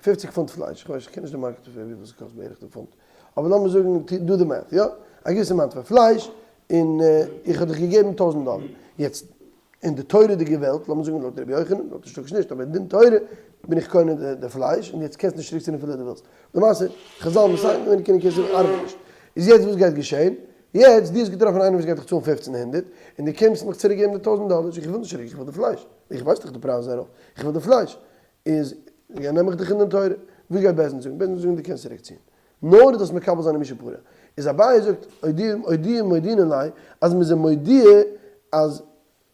פופציג פונט פלייש, איך ווייס איך קען נישט די market וויפיל ס'קאסט בערך די פונט, אבער לאמיר זאגן do the math, יא? א געוויסע amount פאר פלייש, און איך האב דיך געגעבן טויזענט דאלער, יעצט אין די תורה'דיגע וועלט, לאמיר זאגן לויט רבי יוחנן, לויט ריש לקיש נישט, אבער אין דין תורה בין איך קונה די פלייש, און יעצט קענסט נישט צוריק ציען אפילו דו ווילסט. למעשה, חזל האבן מסיים געווען קנין כסף ארבעט נישט. איז יעצט וואס גייט געשען? יעצט דו האסט געטראפן איינעם וואס גייט דיך צאלן פופצן הונדערט, און דו קומסט מיך צוריק געבן די טויזנט דאלער, זאג איך איך וויל נישט צוריק, איך וויל די פלייש. איך ווייס דאך די פרייז איז ארויף, איך וויל די פלייש. איז נעם איך דיך אין דין תורה. וואס גייט בית דין זאגן? בית דין זאגן דו קענסט צוריק ציען. נאר דו זאלסט מקבל זיין מי שפרע. איז אביי זאגט אודויי מודיעינן ליה אז מ'איז אים מודיע אז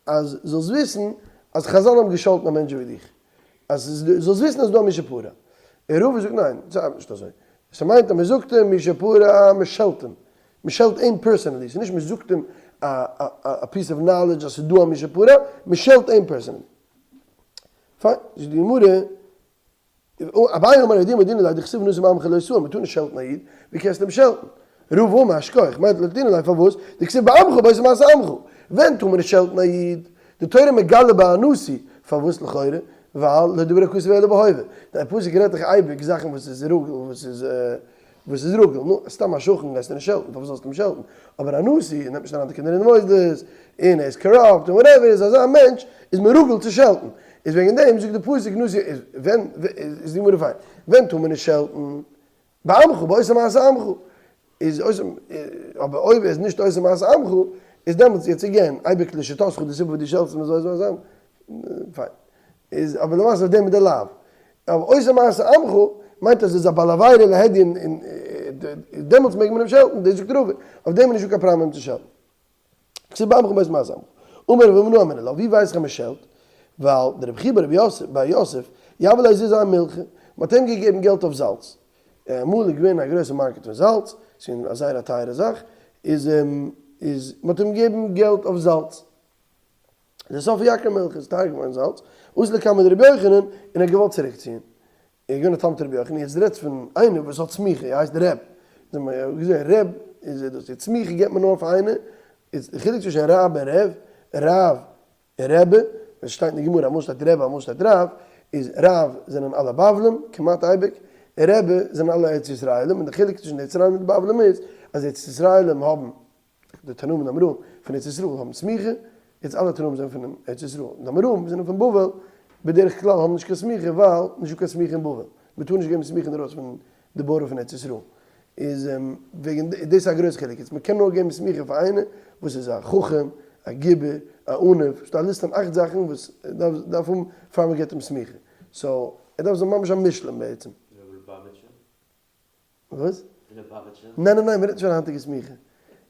אז זאלסט וויסן אז חזל האבן געשאלטן א מענטש ווי דיך. אז זאלסט וויסן אז ס'דא א מי שפרע. און רבא זאגט ניין, ס'ארבעט נישט אזוי. ס'מיינט אז מ'זאגט אים מי שפרע, מ'שעלט אים. מ'שעלט אים personally. ס'איז נישט מ'זאגט אים א piece of knowledge אז ס'איז דא א מי שפרע, מ'שעלט אים personally. פיין, זאגט די גמרא, אביי אמר אודויי מודיעינן ליה דכתיב נשיא בעמך לא תאון, מ'טאר נישט שעלטן א איד, ווי קענסטו אים שעלטן? רבא אמר שכוח, מילתא לייטינן ליה פארוואס? דכתיב בעמך בעושי מעשה עמך, ווען טאר מען נישט שעלטן א איד? די תורה מגלה ביי א נשיא, פארוואס לכאורה? ווייל לא דבר הכתוב אלא בהווה, די פסוק רעדט דאך אייביג זאכן וואס איז רגיל וואס איז וואס איז רגיל? נו, סתם א שכן גייסטו נישט שעלטן, פארוואס זאלסטו אים שעלטן? אבער א נשיא נעמט נישט אריין די קינדער אין די מוסדות, און ער איז corrupt און whatever, איז אזא מענטש איז מען רגיל צו שעלטן. איז וועגן דעם זאגט די פסוק נשיא איז ווען איז די גמרא פיין, ווען טאר מען נישט שעלטן? בעמך, בעושה מעשה עמך. איז עושה, אבער אויב ער איז נישט עושה מעשה עמך, איז דעמאלטס יעצט again, אייביג לשיטתך די סיבה וואס דו שעלטסט אים איז עושה מעשה עמך, פיין. איז אבער למעשה אויף דעם איז די לאו. אבער עושה מעשה עמך מיינט אז ער איז א בעל עבירה להדיא און דעמאלטס מעג מען אים שעלטן, דאס זאגט רבא, אויף דעם איז נישטא קיין פראבלעם אים צו שעלטן. כתיב בעמך בעושה מעשה עמך. אמר רבא מנא אמינא לה, ווי ווייס איך אז מען שעלט? ווייל דרבי חייא ברבי יוסף בר יוסף יהבו ליה זוזי אמילחא, מען האט אים געגעבן געלט אויף זאלץ, אמאל איז געווען א גרויסע market פון זאלץ, ס'איז געווען א זייער א טייערע זאך, איז איז מען האט אים געגעבן געלט אויף זאלץ. לסוף אייקר מילחא איז טייער געווארן זאלץ, אתא לקמיה דרבי יוחנן, און ער האט געוואלט צוריק ציען. ער איז געווען א תלמיד רבי יוחנן, יעצט רעדסט פון איינער וואס האט סמיכה, ער הייסט רב, געזען רב איז ער דאס, יעצט סמיכה געבט מען נאר פאר איינער, איז די חילוק צווישן רב און רב, רב און רבי, ווען ס'שטייט אין די גמרא אמאל שטייט רבי אמאל שטייט רב, איז רב זענען אלע בבלים, כמעט אייביג, און רבי זענען אלע ארץ ישראלים, און די חילוק צווישן די ארץ ישראלים און די בבלים איז, אז ארץ ישראלים האבן די תנאים און אמוראים פון ארץ ישראל האבן סמיכה, יעצט אלע תנאים זענען פון ארץ ישראל, און די אמוראים זענען פון בבל, בדרך כלל האבן נישט קיין סמיכה ווייל נישטא קיין סמיכה אין בבל, מען טאר נישט געבן סמיכה אינדרויסן פון די border פון ארץ ישראל, איז וועגן דאס איז א גרויס חילוק, יעצט מען קען נאר געבן סמיכה פאר איינער וואס איז א חכם, א גיבור, א עניו, ס'דא א ליסט פון אכט זאכן וואס ער דארף האבן פאר מען געבט אים סמיכה, so ער דארף זיין ממש א מושלם בעצם. וואס? ליובאוויטשער? ניין ניין ניין מ'רעדט נישט פון היינטיגע סמיכה.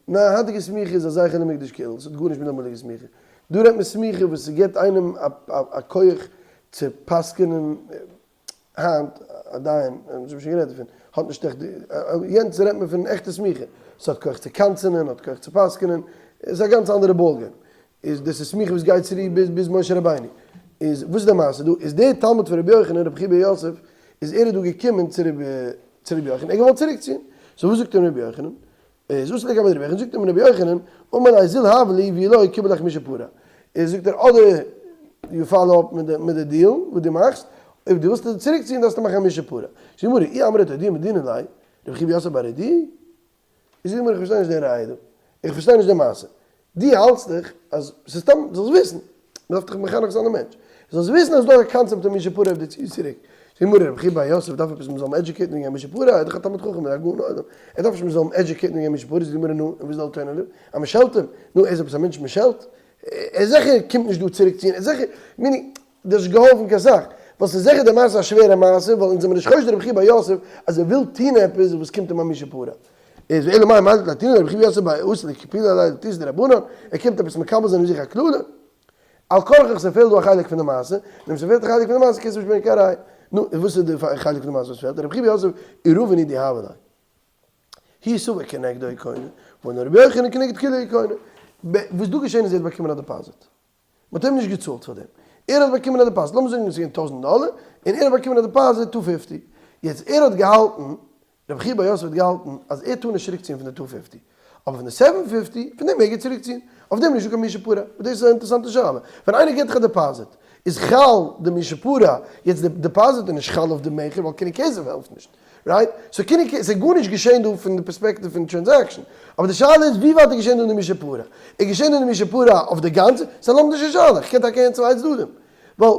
ניין היינטיגע סמיכה איז א זכר למקדש כאילו, ס'האט גארנישט מיט די אמאליגע סמיכה. דא רעדט מען סמיכה וואס ס'געבט איינעם א כח צו פסק'נען, היינט א דיין, אונז האבן שוין גערעדט דערפון, האט נישט עכט די, יענץ רעדט מען פון עכטע סמיכה, ס'האט כח צו קנס'ענען, האט כח צו פסק'נען, איז א גאנץ אנדערע ball game. איז דאס איז סמיכה וואס גייט צוריק ביז ביז משה רבינו. איז וואס איז די מעשה דא? איז דער תלמיד פון רבי יוחנן רבי חייא בר יוסף איז ער איז דא געקומען צו רבי צו רבי יוחנן ער האט געוואלט צוריק ציען. so וואס זאגט אים רבי יוחנן? איז אתא לקמיה דרבי יוחנן זאגט אים רבי יוחנן אמר ליה זיל הב לי ואי לא קיבל עליך מי שפרע. איז זאגט ער אדער you follow up מיט די מיט די deal וואס דו מאכסט, אויב דו ווילסט צוריק ציען דארפסטו מאכן א מי שפרע. זאגט די גמרא אי אמרת אודויי מודיעינן ליה רבי חייא בר יוסף בר רדי? איז זאג מיר איך פארשטיי נישט די ראיה דא, איך פארשטיי נישט די מעשה, דו האלטסט דיך אז ס'איז סתם, זאלסט וויסן, מ'דארף דאך מחנך זיין די מענטש, זאלסט וויסן אז ס'דא א קאנצעפט פון מי שפרע אויב דו ציסט צוריק, זאג מיר רבי חייא בר יוסף דארף עפעס מ'זאל אים educate ן וועגן מי שפרע, ער איז דאך א תלמיד חכם און א גאון עולם, ער דארף נישט מ'זאל אים educate ן וועגן מי שפרע, זאג מיר נו, און וואס איז די alternative? אז מ'שעלט אים, נו ער איז עפעס א מענטש מ'שעלט? ער זיכער קומט נישט דא צוריק ציען, ער זיכער, meaning, דאס האט געהאלפן קיין סאך, ווייל ס'איז זיכער די מעשה א שווערע מעשה, ווייל אונז זעמיר נישט חושד רבי חייא בר יוסף אז ער וויל טוהן עפעס וואס קומט אים א מי שפרע. איז ואלא מאי מאי דתניא רבי חייא בר יוסף באתי לקפולי עליה לתיתי דרבנן, ער קומט עפעס מקבל זיין אויף זיך א קללה, על כרחך ס'פעלט דא א חלק פון די מעשה, און אויב ס'פעלט א חלק פון די מעשה קענסטו נישט ברענגען קיין ראיה. נו, און וואס איז די חלק פון די מעשה וואס פעלט? רבי חייא בר יוסף עירובין הוא דהוה ליה. הוא סבר כנגדו הוא קונה, ואמר רבי יוחנן כנגד כולו הוא קונה. וואס דא געשען איז ער האט באקומען א deposit. מ'האט אים נישט געצאלט פאר דעם. ער האט באקומען א deposit, לאמיר זאגן עס איז געווען טויזענט דאלער, און ער האט באקומען א deposit two fifty. יעצט ער האט געהאלטן, רבי חייא בר יוסף האט געהאלטן אז ער טאר נישט צוריקציען פון די two fifty, אבער פון די seven fifty, פון דעם מעג ער צוריקציען. אויף דעם איז נישטא קיין מי שפרע. און דאס איז א אינטערעסאנטע שאלה. ווען איינער געט דיך א deposit, איז חל די מי שפרע, יעצט די deposit איז נישט חל אויף די מכר ווייל קנין כסף העלפט נישט. right? so קנין כסף, ס'איז גארנישט געשען דא פון די פערספעקטיוו פון transaction. אבער די שאלה איז ווי ווייט איז געשען דא די מי שפרע? איז געשען דא די מי שפרע אויף די גאנצע? ס'איז א לומדישע שאלה, איך קען טאקע הערן צוויי צדדים. ווייל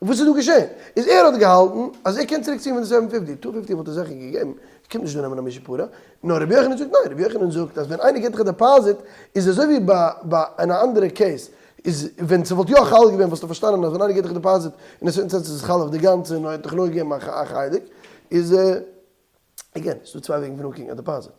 וואס איז דא געשען? איז ער האט געהאלטן אז ער קען צוריק ציען פון די seven fifty, two fifty וואלט ער זיכער געגעבן, ער קומט נישט דא נעמען א מי שפרע. נאר רבי יוחנן זאגט ניין, רבי יוחנן זאגט אז ווען איינער געט דיך א deposit איז אזוי ווי ביי ביי אין א אנדערע case, איז ווען ס'וואלט יא חל געווען וואלסטו פארשטאנען אז ווען איינער געט דיך deposit אין א certain sense איז עס חל אויף די גאנצע און ער האט דיך נאר געגעבן א חלק, איז again ס'דא צוויי וועגן פון אנקוקן א deposit.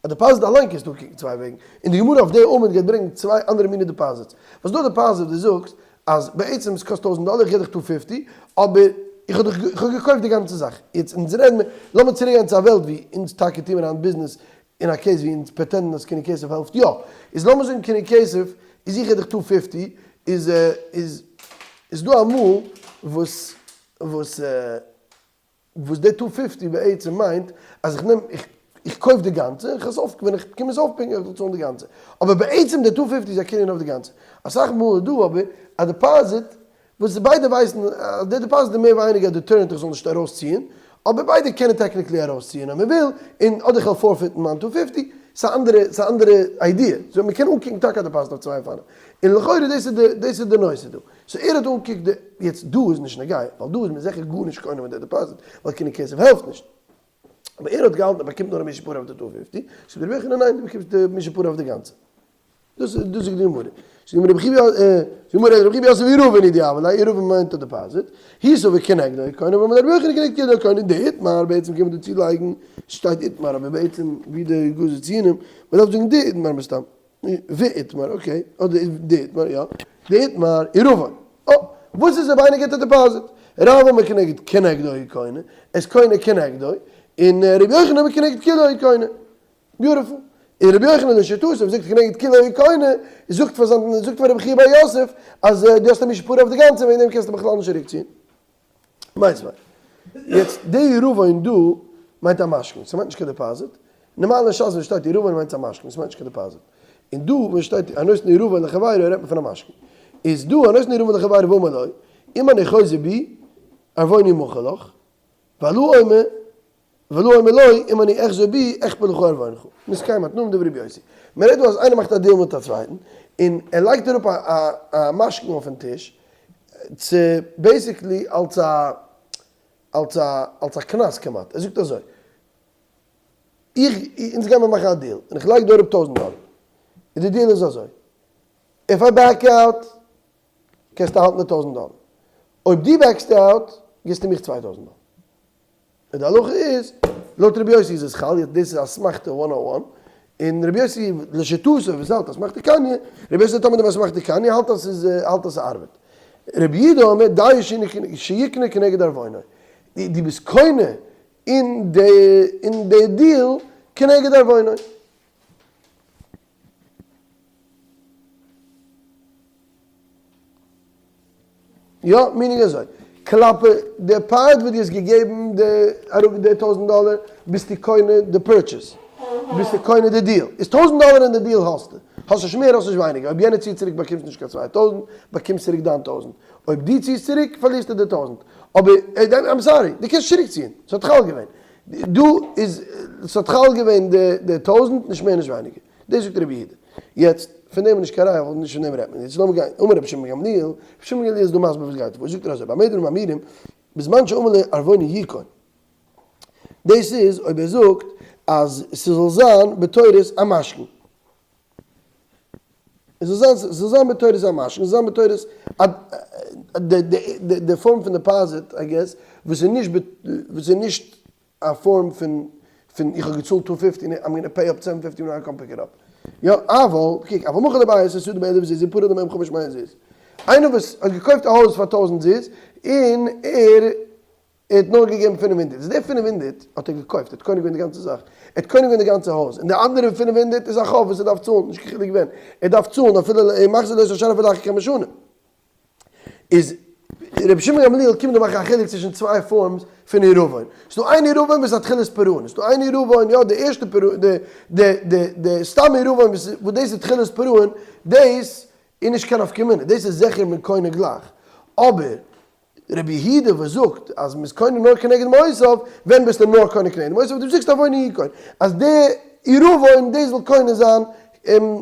א deposit אליין קענסטו אנקוקן צוויי וועגן, און די גמרא אויף די עמוד גייט ברענגן צוויי אנדערע מיני deposits. וואס דא deposit דו זאגסט אז בעצם עס קאסט טויזענט דאלער איך געב דיך two fifty אבער איך האב דיך איך האב געקויפט די גאנצע זאך. יעצט אונז רעדן מיר, לאמיר צוריק גיין צו א וועלט ווי אונז טאקע טוען מיר היינט ביזנעס אין א case ווי אונז pretend ן אז קנין כסף העלפט יא, איז לאמיר זאגן קנין כסף איז איך געב דיך two fifty איז איז איז דא אמאל וואס וואס וואס די two fifty בעצם מיינט אז איך נעם איך איך קויף די גאנצע און כ'עס אויף ווען איך קום עס אויף pick ן וועל איך צאלן די גאנצע אבער בעצם די two fifty איז א קנין אויף די גאנצע אסאך מאל איז דא אבער א deposit וואס ביידע ווייסן אז די deposit איז מער ווייניגער א deterrent איך זאל נישט ארויסציען, אבער ביידע קענען technically ארויסציען אויב מען וויל, און אדער כ'וועל forfeit ן מיין two fifty, ס'איז א אנדערע ס'איז א אנדערע idea, so מ'קען אנקוקן טאקע א deposit אויף צוויי אופנים, און לכאורה דאס איז די דאס איז די נושא דא, so ער האט אנגעקוקט די, יעצט דא איז נישט נוגע, ווייל דא איז מען זיכער גארנישט קונה מיט די deposit, ווייל קנין כסף העלפט נישט. אבער ער האט געהאלטן ער באקומט נאר א מי שפרע אויף די two fifty, זאגט רבי יוחנן ניין דו באקומסט די מי שפרע אויף די גאנצע. דאס איז דאס זאגט די גמרא. זאגט די גמרא רבי חייא זאגט די גמרא רבי חייא בר יוסף עירובין הוא דהוה ליה עירובין מיינט א deposit, הוא סבר כנגדו קונה ואמר רבי יוחנן כנגד כולו קונה דאיתמר בעצם קען מען דא צולייגן שטייט איתמר אבער בעצם ווי די גזר ציונים מען דארף זאגן דאיתמר מסתם ואיתמר okay אדער דאיתמר יא דאיתמר עירובין אה וואס איז אויב איינער גיבט א deposit רב אמר כנגד כנגדו קונה איז קונה כנגדו און רבי יוחנן אמר כנגד כולו קונה beautiful. און רבי יוחנן לשיטתו וואס זאגט כנגד כולו קונה, זאגט פאר זיין זאגט פאר רבי חייא בר יוסף אז דו האסט א מי שפרע אויף די גאנצע וועגן דעם קענסטו בכלל נישט צוריקציען. מיינס וויי. יעצט די עירובין דא מיינט א משכון, ס'מיינט נישט קיין deposit. נארמאל אין שס ווען שטייט עירובין מיינט עס א משכון, ס'מיינט נישט קיין deposit. און דא ווען שטייט הנותן עירובין לחבירו רעדט מען פון א משכון. איז דא הנותן עירובין לחבירו ואמר לו, אם אני חוזר בי ערבוני אמכור לך, והלא אומר והלא אומר לו, אם אני אחזור בי, אכפר לך ערבונך. נתקיימו התנאים דברי רבי יוסי. מען רעדט דא אז איינער מאכט א deal מיט א צווייטן, און ער לייגט אראפ א א משכון אויפן טיש, צו basically אלס א אלס א אלס א קנס כמעט. ער זאגט אזוי, איך אונז גיימער מאכן א deal, און איך לייג דא אראפ טויזנט דאלער. און די deal איז אזוי, if I back out, קענסטו האלטן די טויזנט דאלער. אויב דו back סט out, גיבסטו מיך צוויי טויזנט דאלער. און די הלכה איז, לויט רבי יוסי איז עס חל, יעצט דאס איז אסמכתא one o one, און רבי יוסי לשיטתו וואס האלט אסמכתא קניא, רבי יוסי תלמיד אסמכתא קניא האלט אז ס'איז האלט אז ס'ארבעט. רבי יהודה אומר דיו שיקנה כנגד ערבונו, דו ביסט קונה אין די אין די deal כנגד ערבונו. יא, meaning אזוי, כלפי די part וואס דו האסט געגעבן די אראפ די טויזנט דאלער, ביסטו קונה די purchase, ביסטו קונה די deal, איז טויזנט דאלער אין די deal האסטו, האסט נישט מער האסט נישט ווייניגער, אויב יענער ציט צוריק באקומסטו נישט קיין 2000, באקומסט צוריק דיין טויזנט, אויב דו ציסט צוריק פארלירסטו די טויזנט, אבער I'm sorry, דו קענסט צוריק ציען, ס'האט חל געווען, דא איז ס'האט חל געווען די טויזנט נישט מער נישט ווייניגער. דאס זאגט רבי יהודה. יעצט, פון דעם איז נישט קיין ראיה ווייל נישט פון דעם רעדט מען. יעצט לאמיר גיין, אמר רבי שמעון בן גמליאל, רבי שמעון בן גמליאל איז דא מסביר וואס גייט פאר, זאגט ער אזוי, במה דברים אמורים, בזמן שאמר לו ערבוני יכון. דאס איז אויב ער זאגט אז ס'זאל זיין בתורת א משכון. עס זאל זיין, ס'זאל זיין בתורת א משכון, ס'זאל זיין בתורת א, די form פון deposit, I guess, וואס איז נישט, וואס איז נישט א form פון. פון איך האב געצאלט two fifty און I'm gonna pay up seven fifty ווען I come pick it up. יא, אבל, קוק, אבל מכר לבית השדה באלף זוז ופרע דמים חמש מאות זוז. איינער וואס האט געקויפט א הויז פאר טויזענט זוז און ער האט נאר געגעבן 500, איז די 500 האט ער געקויפט, ער האט קונה געווען די גאנצע זאך, ער האט קונה געווען די גאנצע הויז, און די אנדערע 500 איז א חוב וואס ער דארף צאלן, נישט קיין חילוק ווען, ער דארף צאלן אפילו ער מחזיר לו את השאר אפילו אחר כמה שנים. איז רבי שמעון גמליאל קומט דא מאכן א חילוק צווישן צוויי forms פון עירובון. ס'איז דא איין עירובון וואס איז א תחילת פירעון, ס'איז דא איין עירובון, יא די ערשטע פירעון, די די די די סתם עירובון וואס וואס דאס איז תחילת פירעון, דאס איז נישט קיין נפקא מינה, דאס איז זיכער מען קונה גלייך. אבער רבי יהודה וואס זאגט אז מ'איז קונה נאר כנגד מעותיו, ווען ביסטו נאר קונה כנגד מעותיו? דו זאגסט עורונו יקון אז די עירובון דאס זאל קונה זיין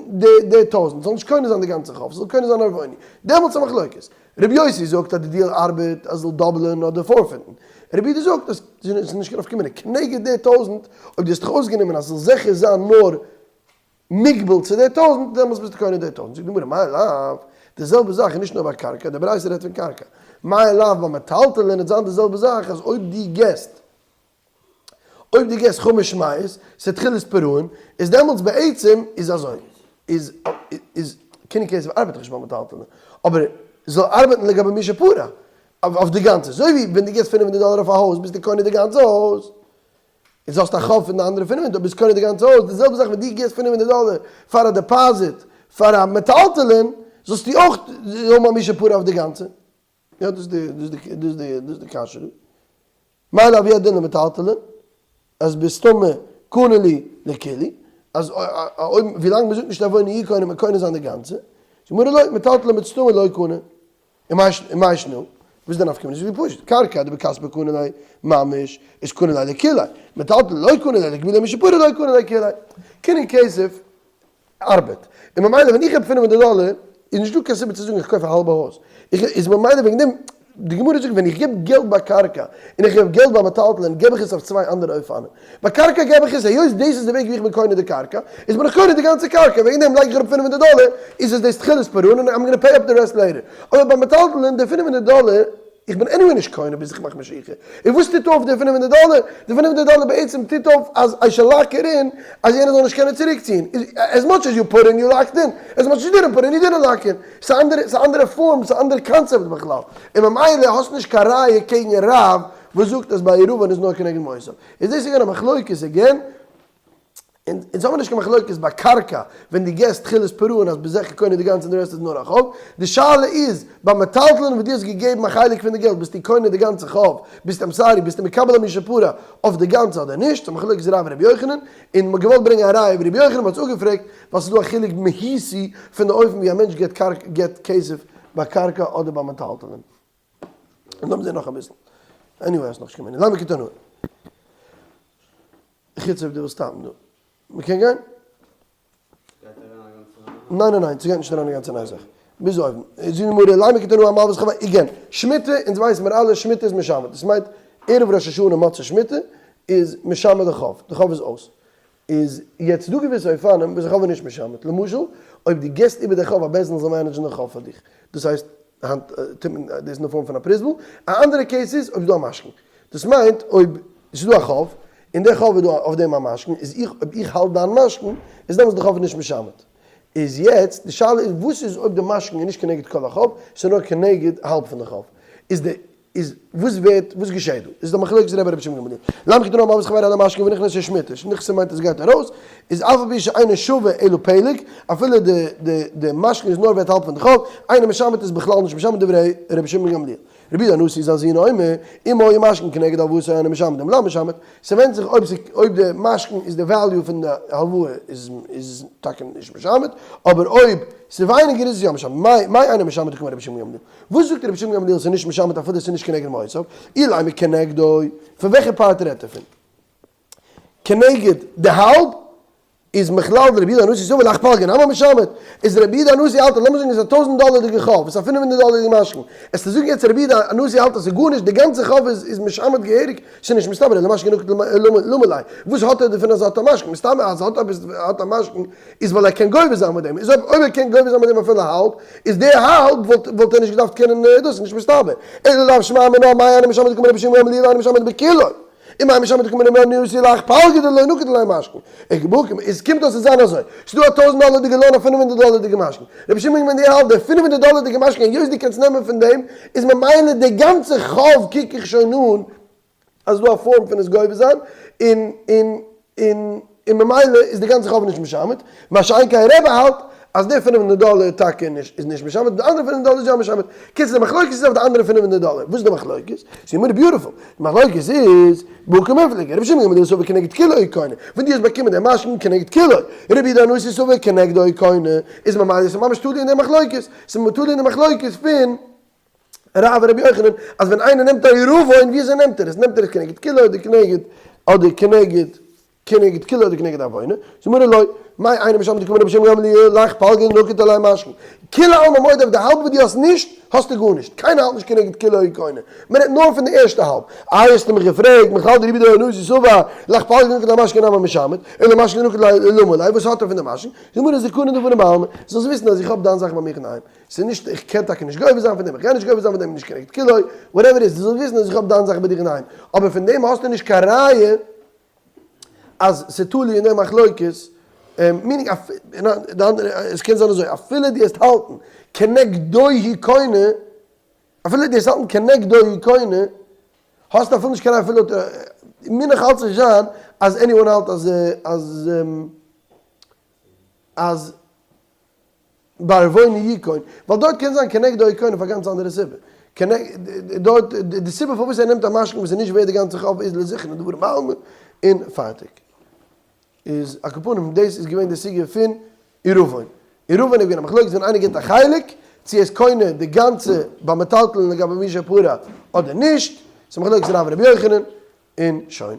די די טויזענט, זאל נישט קונה זיין די גאנצע חוב, ס'זאל קונה זיין עורונו. דעמאלטס איז א מחלוקת. רבי יוסי זאגט אז די deal ארבעט אז ס'זאל double ען אדער forfeit ן. רבי יהודה זאגט אז ס'איז נישט קיין נפקא מינה. כנגד די טויזענט, אויב דו האסט דיך אויסגענומען אז ס'זאל זיכער זיין נאר מוגבל צו די טויזענט, דעמאלטס ביסטו קונה די טויזענט. זאגט די גמרא, מאי לאו, די זעלבע זאך איז נישט נאר ביי קרקע, די ברייתא רעדט פון קרקע. מאי לאו ביי מטלטלין וועט זיין די זעלבע זאך אז אויב דו געסט אויב דו געסט חמש מאות, ס'איז תחילת פירעון, איז דעמאלטס בעצם איז אזוי, איז איז קנין כסף ארבעט דאך נישט ביי מטלטלין, אבער זאל ארבעטן לגבי מי שפרע, אויף די גאנצע, אזוי ווי ווען דו געסט 500 דאלער אויף א הויז ביסטו קונה די גאנצע הויז, איז האסט א חוב פון די אנדערע 500, ביסט קונה די גאנצע הויז, די זעלבע זאך ווען דו געסט 500 דאלער פאר א deposit פאר א מטלטלין, זאלסטו אויך האבן א מי שפרע אויף די גאנצע. יא דאס איז די דאס איז די דאס איז די דאס איז די קשיא דא. מאי לאו הוא הדין למטלטלין, אז בסתמא קנה להו לכולהו, אז אויב ווילאנג מען זאגט נישט עורונו יקנה מען קונה זיין די גאנצע, זאגט גמרא לא, מטלטלין בסתמא לא קנה. ומאי שנא? וואס איז די נפקא מינה? זאגט די פשוט, קרקע דבכספא קנה ליה ממש, איז קנה ליה לכוליה, מטלטלין לא קנה ליה לגמילה משפרע לא קנה ליה כוליה. קנין כסף ארבעט. און ממילא ווען איך האב 500 דאלער איז נישטא קיין סיבה צו זאגן איך קויף א האלבע הויז. איך איז ממילא וועגן דעם, די גמרא זאגט ווען איך געב געלט ביי קרקע און איך געב געלט ביי מטלטלין געב איך עס אויף צוויי אנדערע אופנים. ביי קרקע געב איך עס היות דאס איז די וועג ווי איך בין קונה די קרקע, איז בין איך קונה די גאנצע קרקע, וועגן דעם לייג איך אראפ 500 דאלער, איז עס דאס תחילת פירעון און I'm gonna pay up the rest later. אבער ביי מטלטלין די 500 דאלער, איך בין anyway נישט קונה ביז איך מאך משיכה. און וואס טוט אויף די 500 דאלער? די 500 דאלער בעצם טוט אויף אז I should lock it in, אז יענער זאל נישט קענען צוריקציען. As much as you put in you locked in, as much as you didn't put in you didn't lock in. ס'איז אנדערע, ס'איז אנדערע form, ס'איז אנדערע קאנצעפט בכלל. און ממילא האסט נישט קיין ראיה קעגן רב וואס זאגט אז ביי עירובון איז נאר כנגד מעותיו. איז דאס געווען א מחלוקת again? און אונז האבן נישט קיין מחלוקת ביי קרקע ווען דו געסט תחילת פירעון אז ביסט זיכער קונה די גאנצע און די רעסט איז נאר א חוב. די שאלה איז ביי מטלטלין וואס דו האסט געגעבן א חלק פון די געלט ביסטו קונה די גאנצע חוב, ביסט I'm sorry ביסטו מקבל א מי שפרע אויף די גאנצע אדער נישט, ס'איז א מחלוקת רב און רבי יוחנן, און מ'האט געוואלט ברענגען א ראיה ווי רבי יוחנן, מ'האט עס אפגעפרעגט ווייל ס'איז דא א חילוק מהותי פון די אופן ווי א מענטש געבט קרקע געבט כסף ביי קרקע אדער ביי מטלטלין. און לאמיר זען נאך אביסל. Anyway, האסט נאכנישט קיין מינוט. לימא כתנאי. חוץ אויב דו ווילסט stop ן דא. מ'קען גיין? ניין ניין ניין, ס'גייט נישט אריין א גאנצע נייע זאך. ביז אויבן. זאגט די גמרא, לימא כתנאי המלווה את חבירו, again, שמיטה, אונז ווייסן מיר אלע, שמיטה איז משמט. דאס מיינט, ערב ראש השנה מוצאי שמיטה איז משמט די חוב. די חוב איז אויס. איז יעצט דא געוויסע אופנים וואס די חוב איז נישט משמט. למשל, אויב דו גיבסט איבער די חוב א בית דין זאל manage ן די חוב פאר דיך. דאס הייסט, היינט טוט מען דאס אין די form פון א פרוזבול. א אנדערע case איז אויב איז דא א משכון. דאס מיינט אויב עס איז דא א חוב, און דער חוב איז דא אויף דעם א משכון, איז איך אויב איך האלט דיין משכון, איז דעמאלטס די חוב נישט משמט. איז יעצט די שאלה איז וואס איז אויב די משכון איז נישט כנגד כל החוב, ס'איז נאר כנגד האלב פון די חוב. איז די איז וואס ווערט וואס געשעט דא? איז די מחלוקת רבי רבי שמעון גמליאל. לימא כתנאי המלווה את חבירו על המשכון ונכנסה שמיטה, נכנסה מיינט עס גייט ארויס, איז אף על פי שאינו שווה אלא פלג, אפילו די די די משכון איז נאר ווערט האלב פון די חוב, אינו משמט איז בכלל נישט משמט דברי רבי שמעון גמליאל. רבי יהודה הנשיא זיין זון אומר, אם היה משכון כנגד הלוואתו אינו משמט אם לאו משמט, ס'ווענדט זיך אויב אויב די משכון איז די value פון די הלוואה איז איז טאקע נישט משמט, אבער אויב ס'איז ווייניגער איז עס יא משמט, מאי מאי אינו משמט דקאמר רבי שמעון גמליאל? וואס זאגט רבי שמעון גמליאל ס'איז נישט משמט אפילו ס'איז נישט כנגד מעותיו, אילימא כנגדו, פון וועלכע part רעדט ער פון? כנגד די האלב? איז מכלל דרבי יהודה הנשיא סבר להך פלגא נמי משמט, איז רבי יהודה הנשיא האלט אז לאמיר זאגן עס איז א טויזנט דאלערדיגע חוב, עס איז א פינף הונדערט דאלערדיגע משכון, עס צו זאגן יעצט רבי יהודה הנשיא האלט אז עס איז גארנישט, די גאנצע חוב איז איז משמט געהעריג, ס'איז נישט מסתבר, אלא משכון נקט למה ליה, וואס האט ער דערפון אז ער האט א משכון, מסתמא אז ער האט עפעס האט א משכון איז ווייל ער קען גובה זיין מיט דעם, איז אויב אויב ער קען גובה זיין מיט דעם אפילו האלב, איז די האלב וואלט וואלט ער נישט געדארפט קענען דאס איז נישט מסתבר, אלא לאו שמע מינה מאי אינו משמט דקאמר רבי שמעון גמליאל אינו משמט בכולו. ומאי משמעת דקאמר רבי ינאי להך פלגא דלא נקיט עליה משכון, איז קומט אויס צו זיין אזוי, ס'איז דא א טויזענט דאלערדיגע loan א פינף הונדערט דאלערדיגע משכון, רבי שמעון בן גמליאל האלט די פינף הונדערט דאלערדיגע משכון היות דו קענסט נעמען פון דעם איז ממילא די גאנצע חוב קוק איך שוין אן אז ס'איז דא א פארם פון עס גובה זיין און און און און ממילא איז די גאנצע חוב נישט משמט, מה שאין כן רבי האלט אז די פינף הונדערט דאלער טאקע נישט איז נישט משמט די אנדערע פינף הונדערט דאלער איז יא משמט, קיצור די מחלוקת איז אויף די אנדערע פינף הונדערט דאלער, וואס איז די מחלוקת? ס'איז מורא'דיג beautiful, די מחלוקת איז בהא קמיפלגי, רבי שמעון גמליאל סבר כנגד כולו הוא קונה, ווען דו האסט באקומען די משכון כנגד כולו, רבי יהודה הנשיא סבר כנגדו הוא קונה, איז ממילא איז ממש תלוי אין די מחלוקת, ס'איז תלוי אין די מחלוקת פון רב און רבי יוחנן, אז ווען איינער נעמט א עירבון, ווי אזוי נעמט ער עס? נעמט ער עס כנגד כולו אדער כנגד אדער כנגד כנגד כולו אדער כנגד ערבונו? זאגט גמרא לא, מאי אינו משמט דקאמר רבי שמעון גמליאל להך פלגא נקיט עליה משכון. כולי עלמא מודה אויף די האלב וואס דו האסט נישט, האסטו גארנישט. קיינער האלט נישט כנגד כולו הוא קונה. מען רעדט נאר פון די ערשטע האלב. איי האסטו מיך געפרעגט, מכלל דרבי יהודה הנשיא סבר להך פלגא נקיט עליה משכון נמי משמט, אלא משכון דנקיט ליה למה ליה, וואס האט ער פון די משכון? זאגט גמרא זכרון דברים בעלמא, זאלסט וויסן אז איך האב דיין זאך ביי מיך אינדערהיים. ס'איז נישט, איך קען טאקע נישט גובה זיין פון דעם, איך גיי נישט גובה זיין פון דעם, נישט כנגד כולו, whatever איז, דו זאלסט וויסן אז איך האב דיין זאך ביי דיך אינדערהיים, אבער פון דעם האסטו נישט קיין ראיה אז ס'תלוי אין דעם מחלוקת, meaning עס קען זיין אזוי, אפילו דו וועסט האלטן כנגדו הוא קונה, אפילו דו וועסט האלטן כנגדו הוא קונה, האסטו אפילו נישט קיין ראיה אפילו, מוז נאך אלץ נישט זיין אז anyone האלט אז אז אז. בערבונו יקון, ווייל דארט קען זיין כנגדו הוא קונה פאר גאנץ אנדערע סיבה. דארט די סיבה פארוואס ער נעמט א משכון וואס איז נישט ווערד די גאנצע חוב איז לזכרון דברים בעלמא און פארטיג. איז על כל פנים דאס איז געווען די סוגיא פון עירובון. עירובון איז געווען א מחלוקת ווען איינער גיבט א חלק צו ער איז קונה די גאנצע ביי מטלטלין לגבי מי שפרע אדער נישט. ס'איז מחלוקת רב און רבי יוחנן און שוין.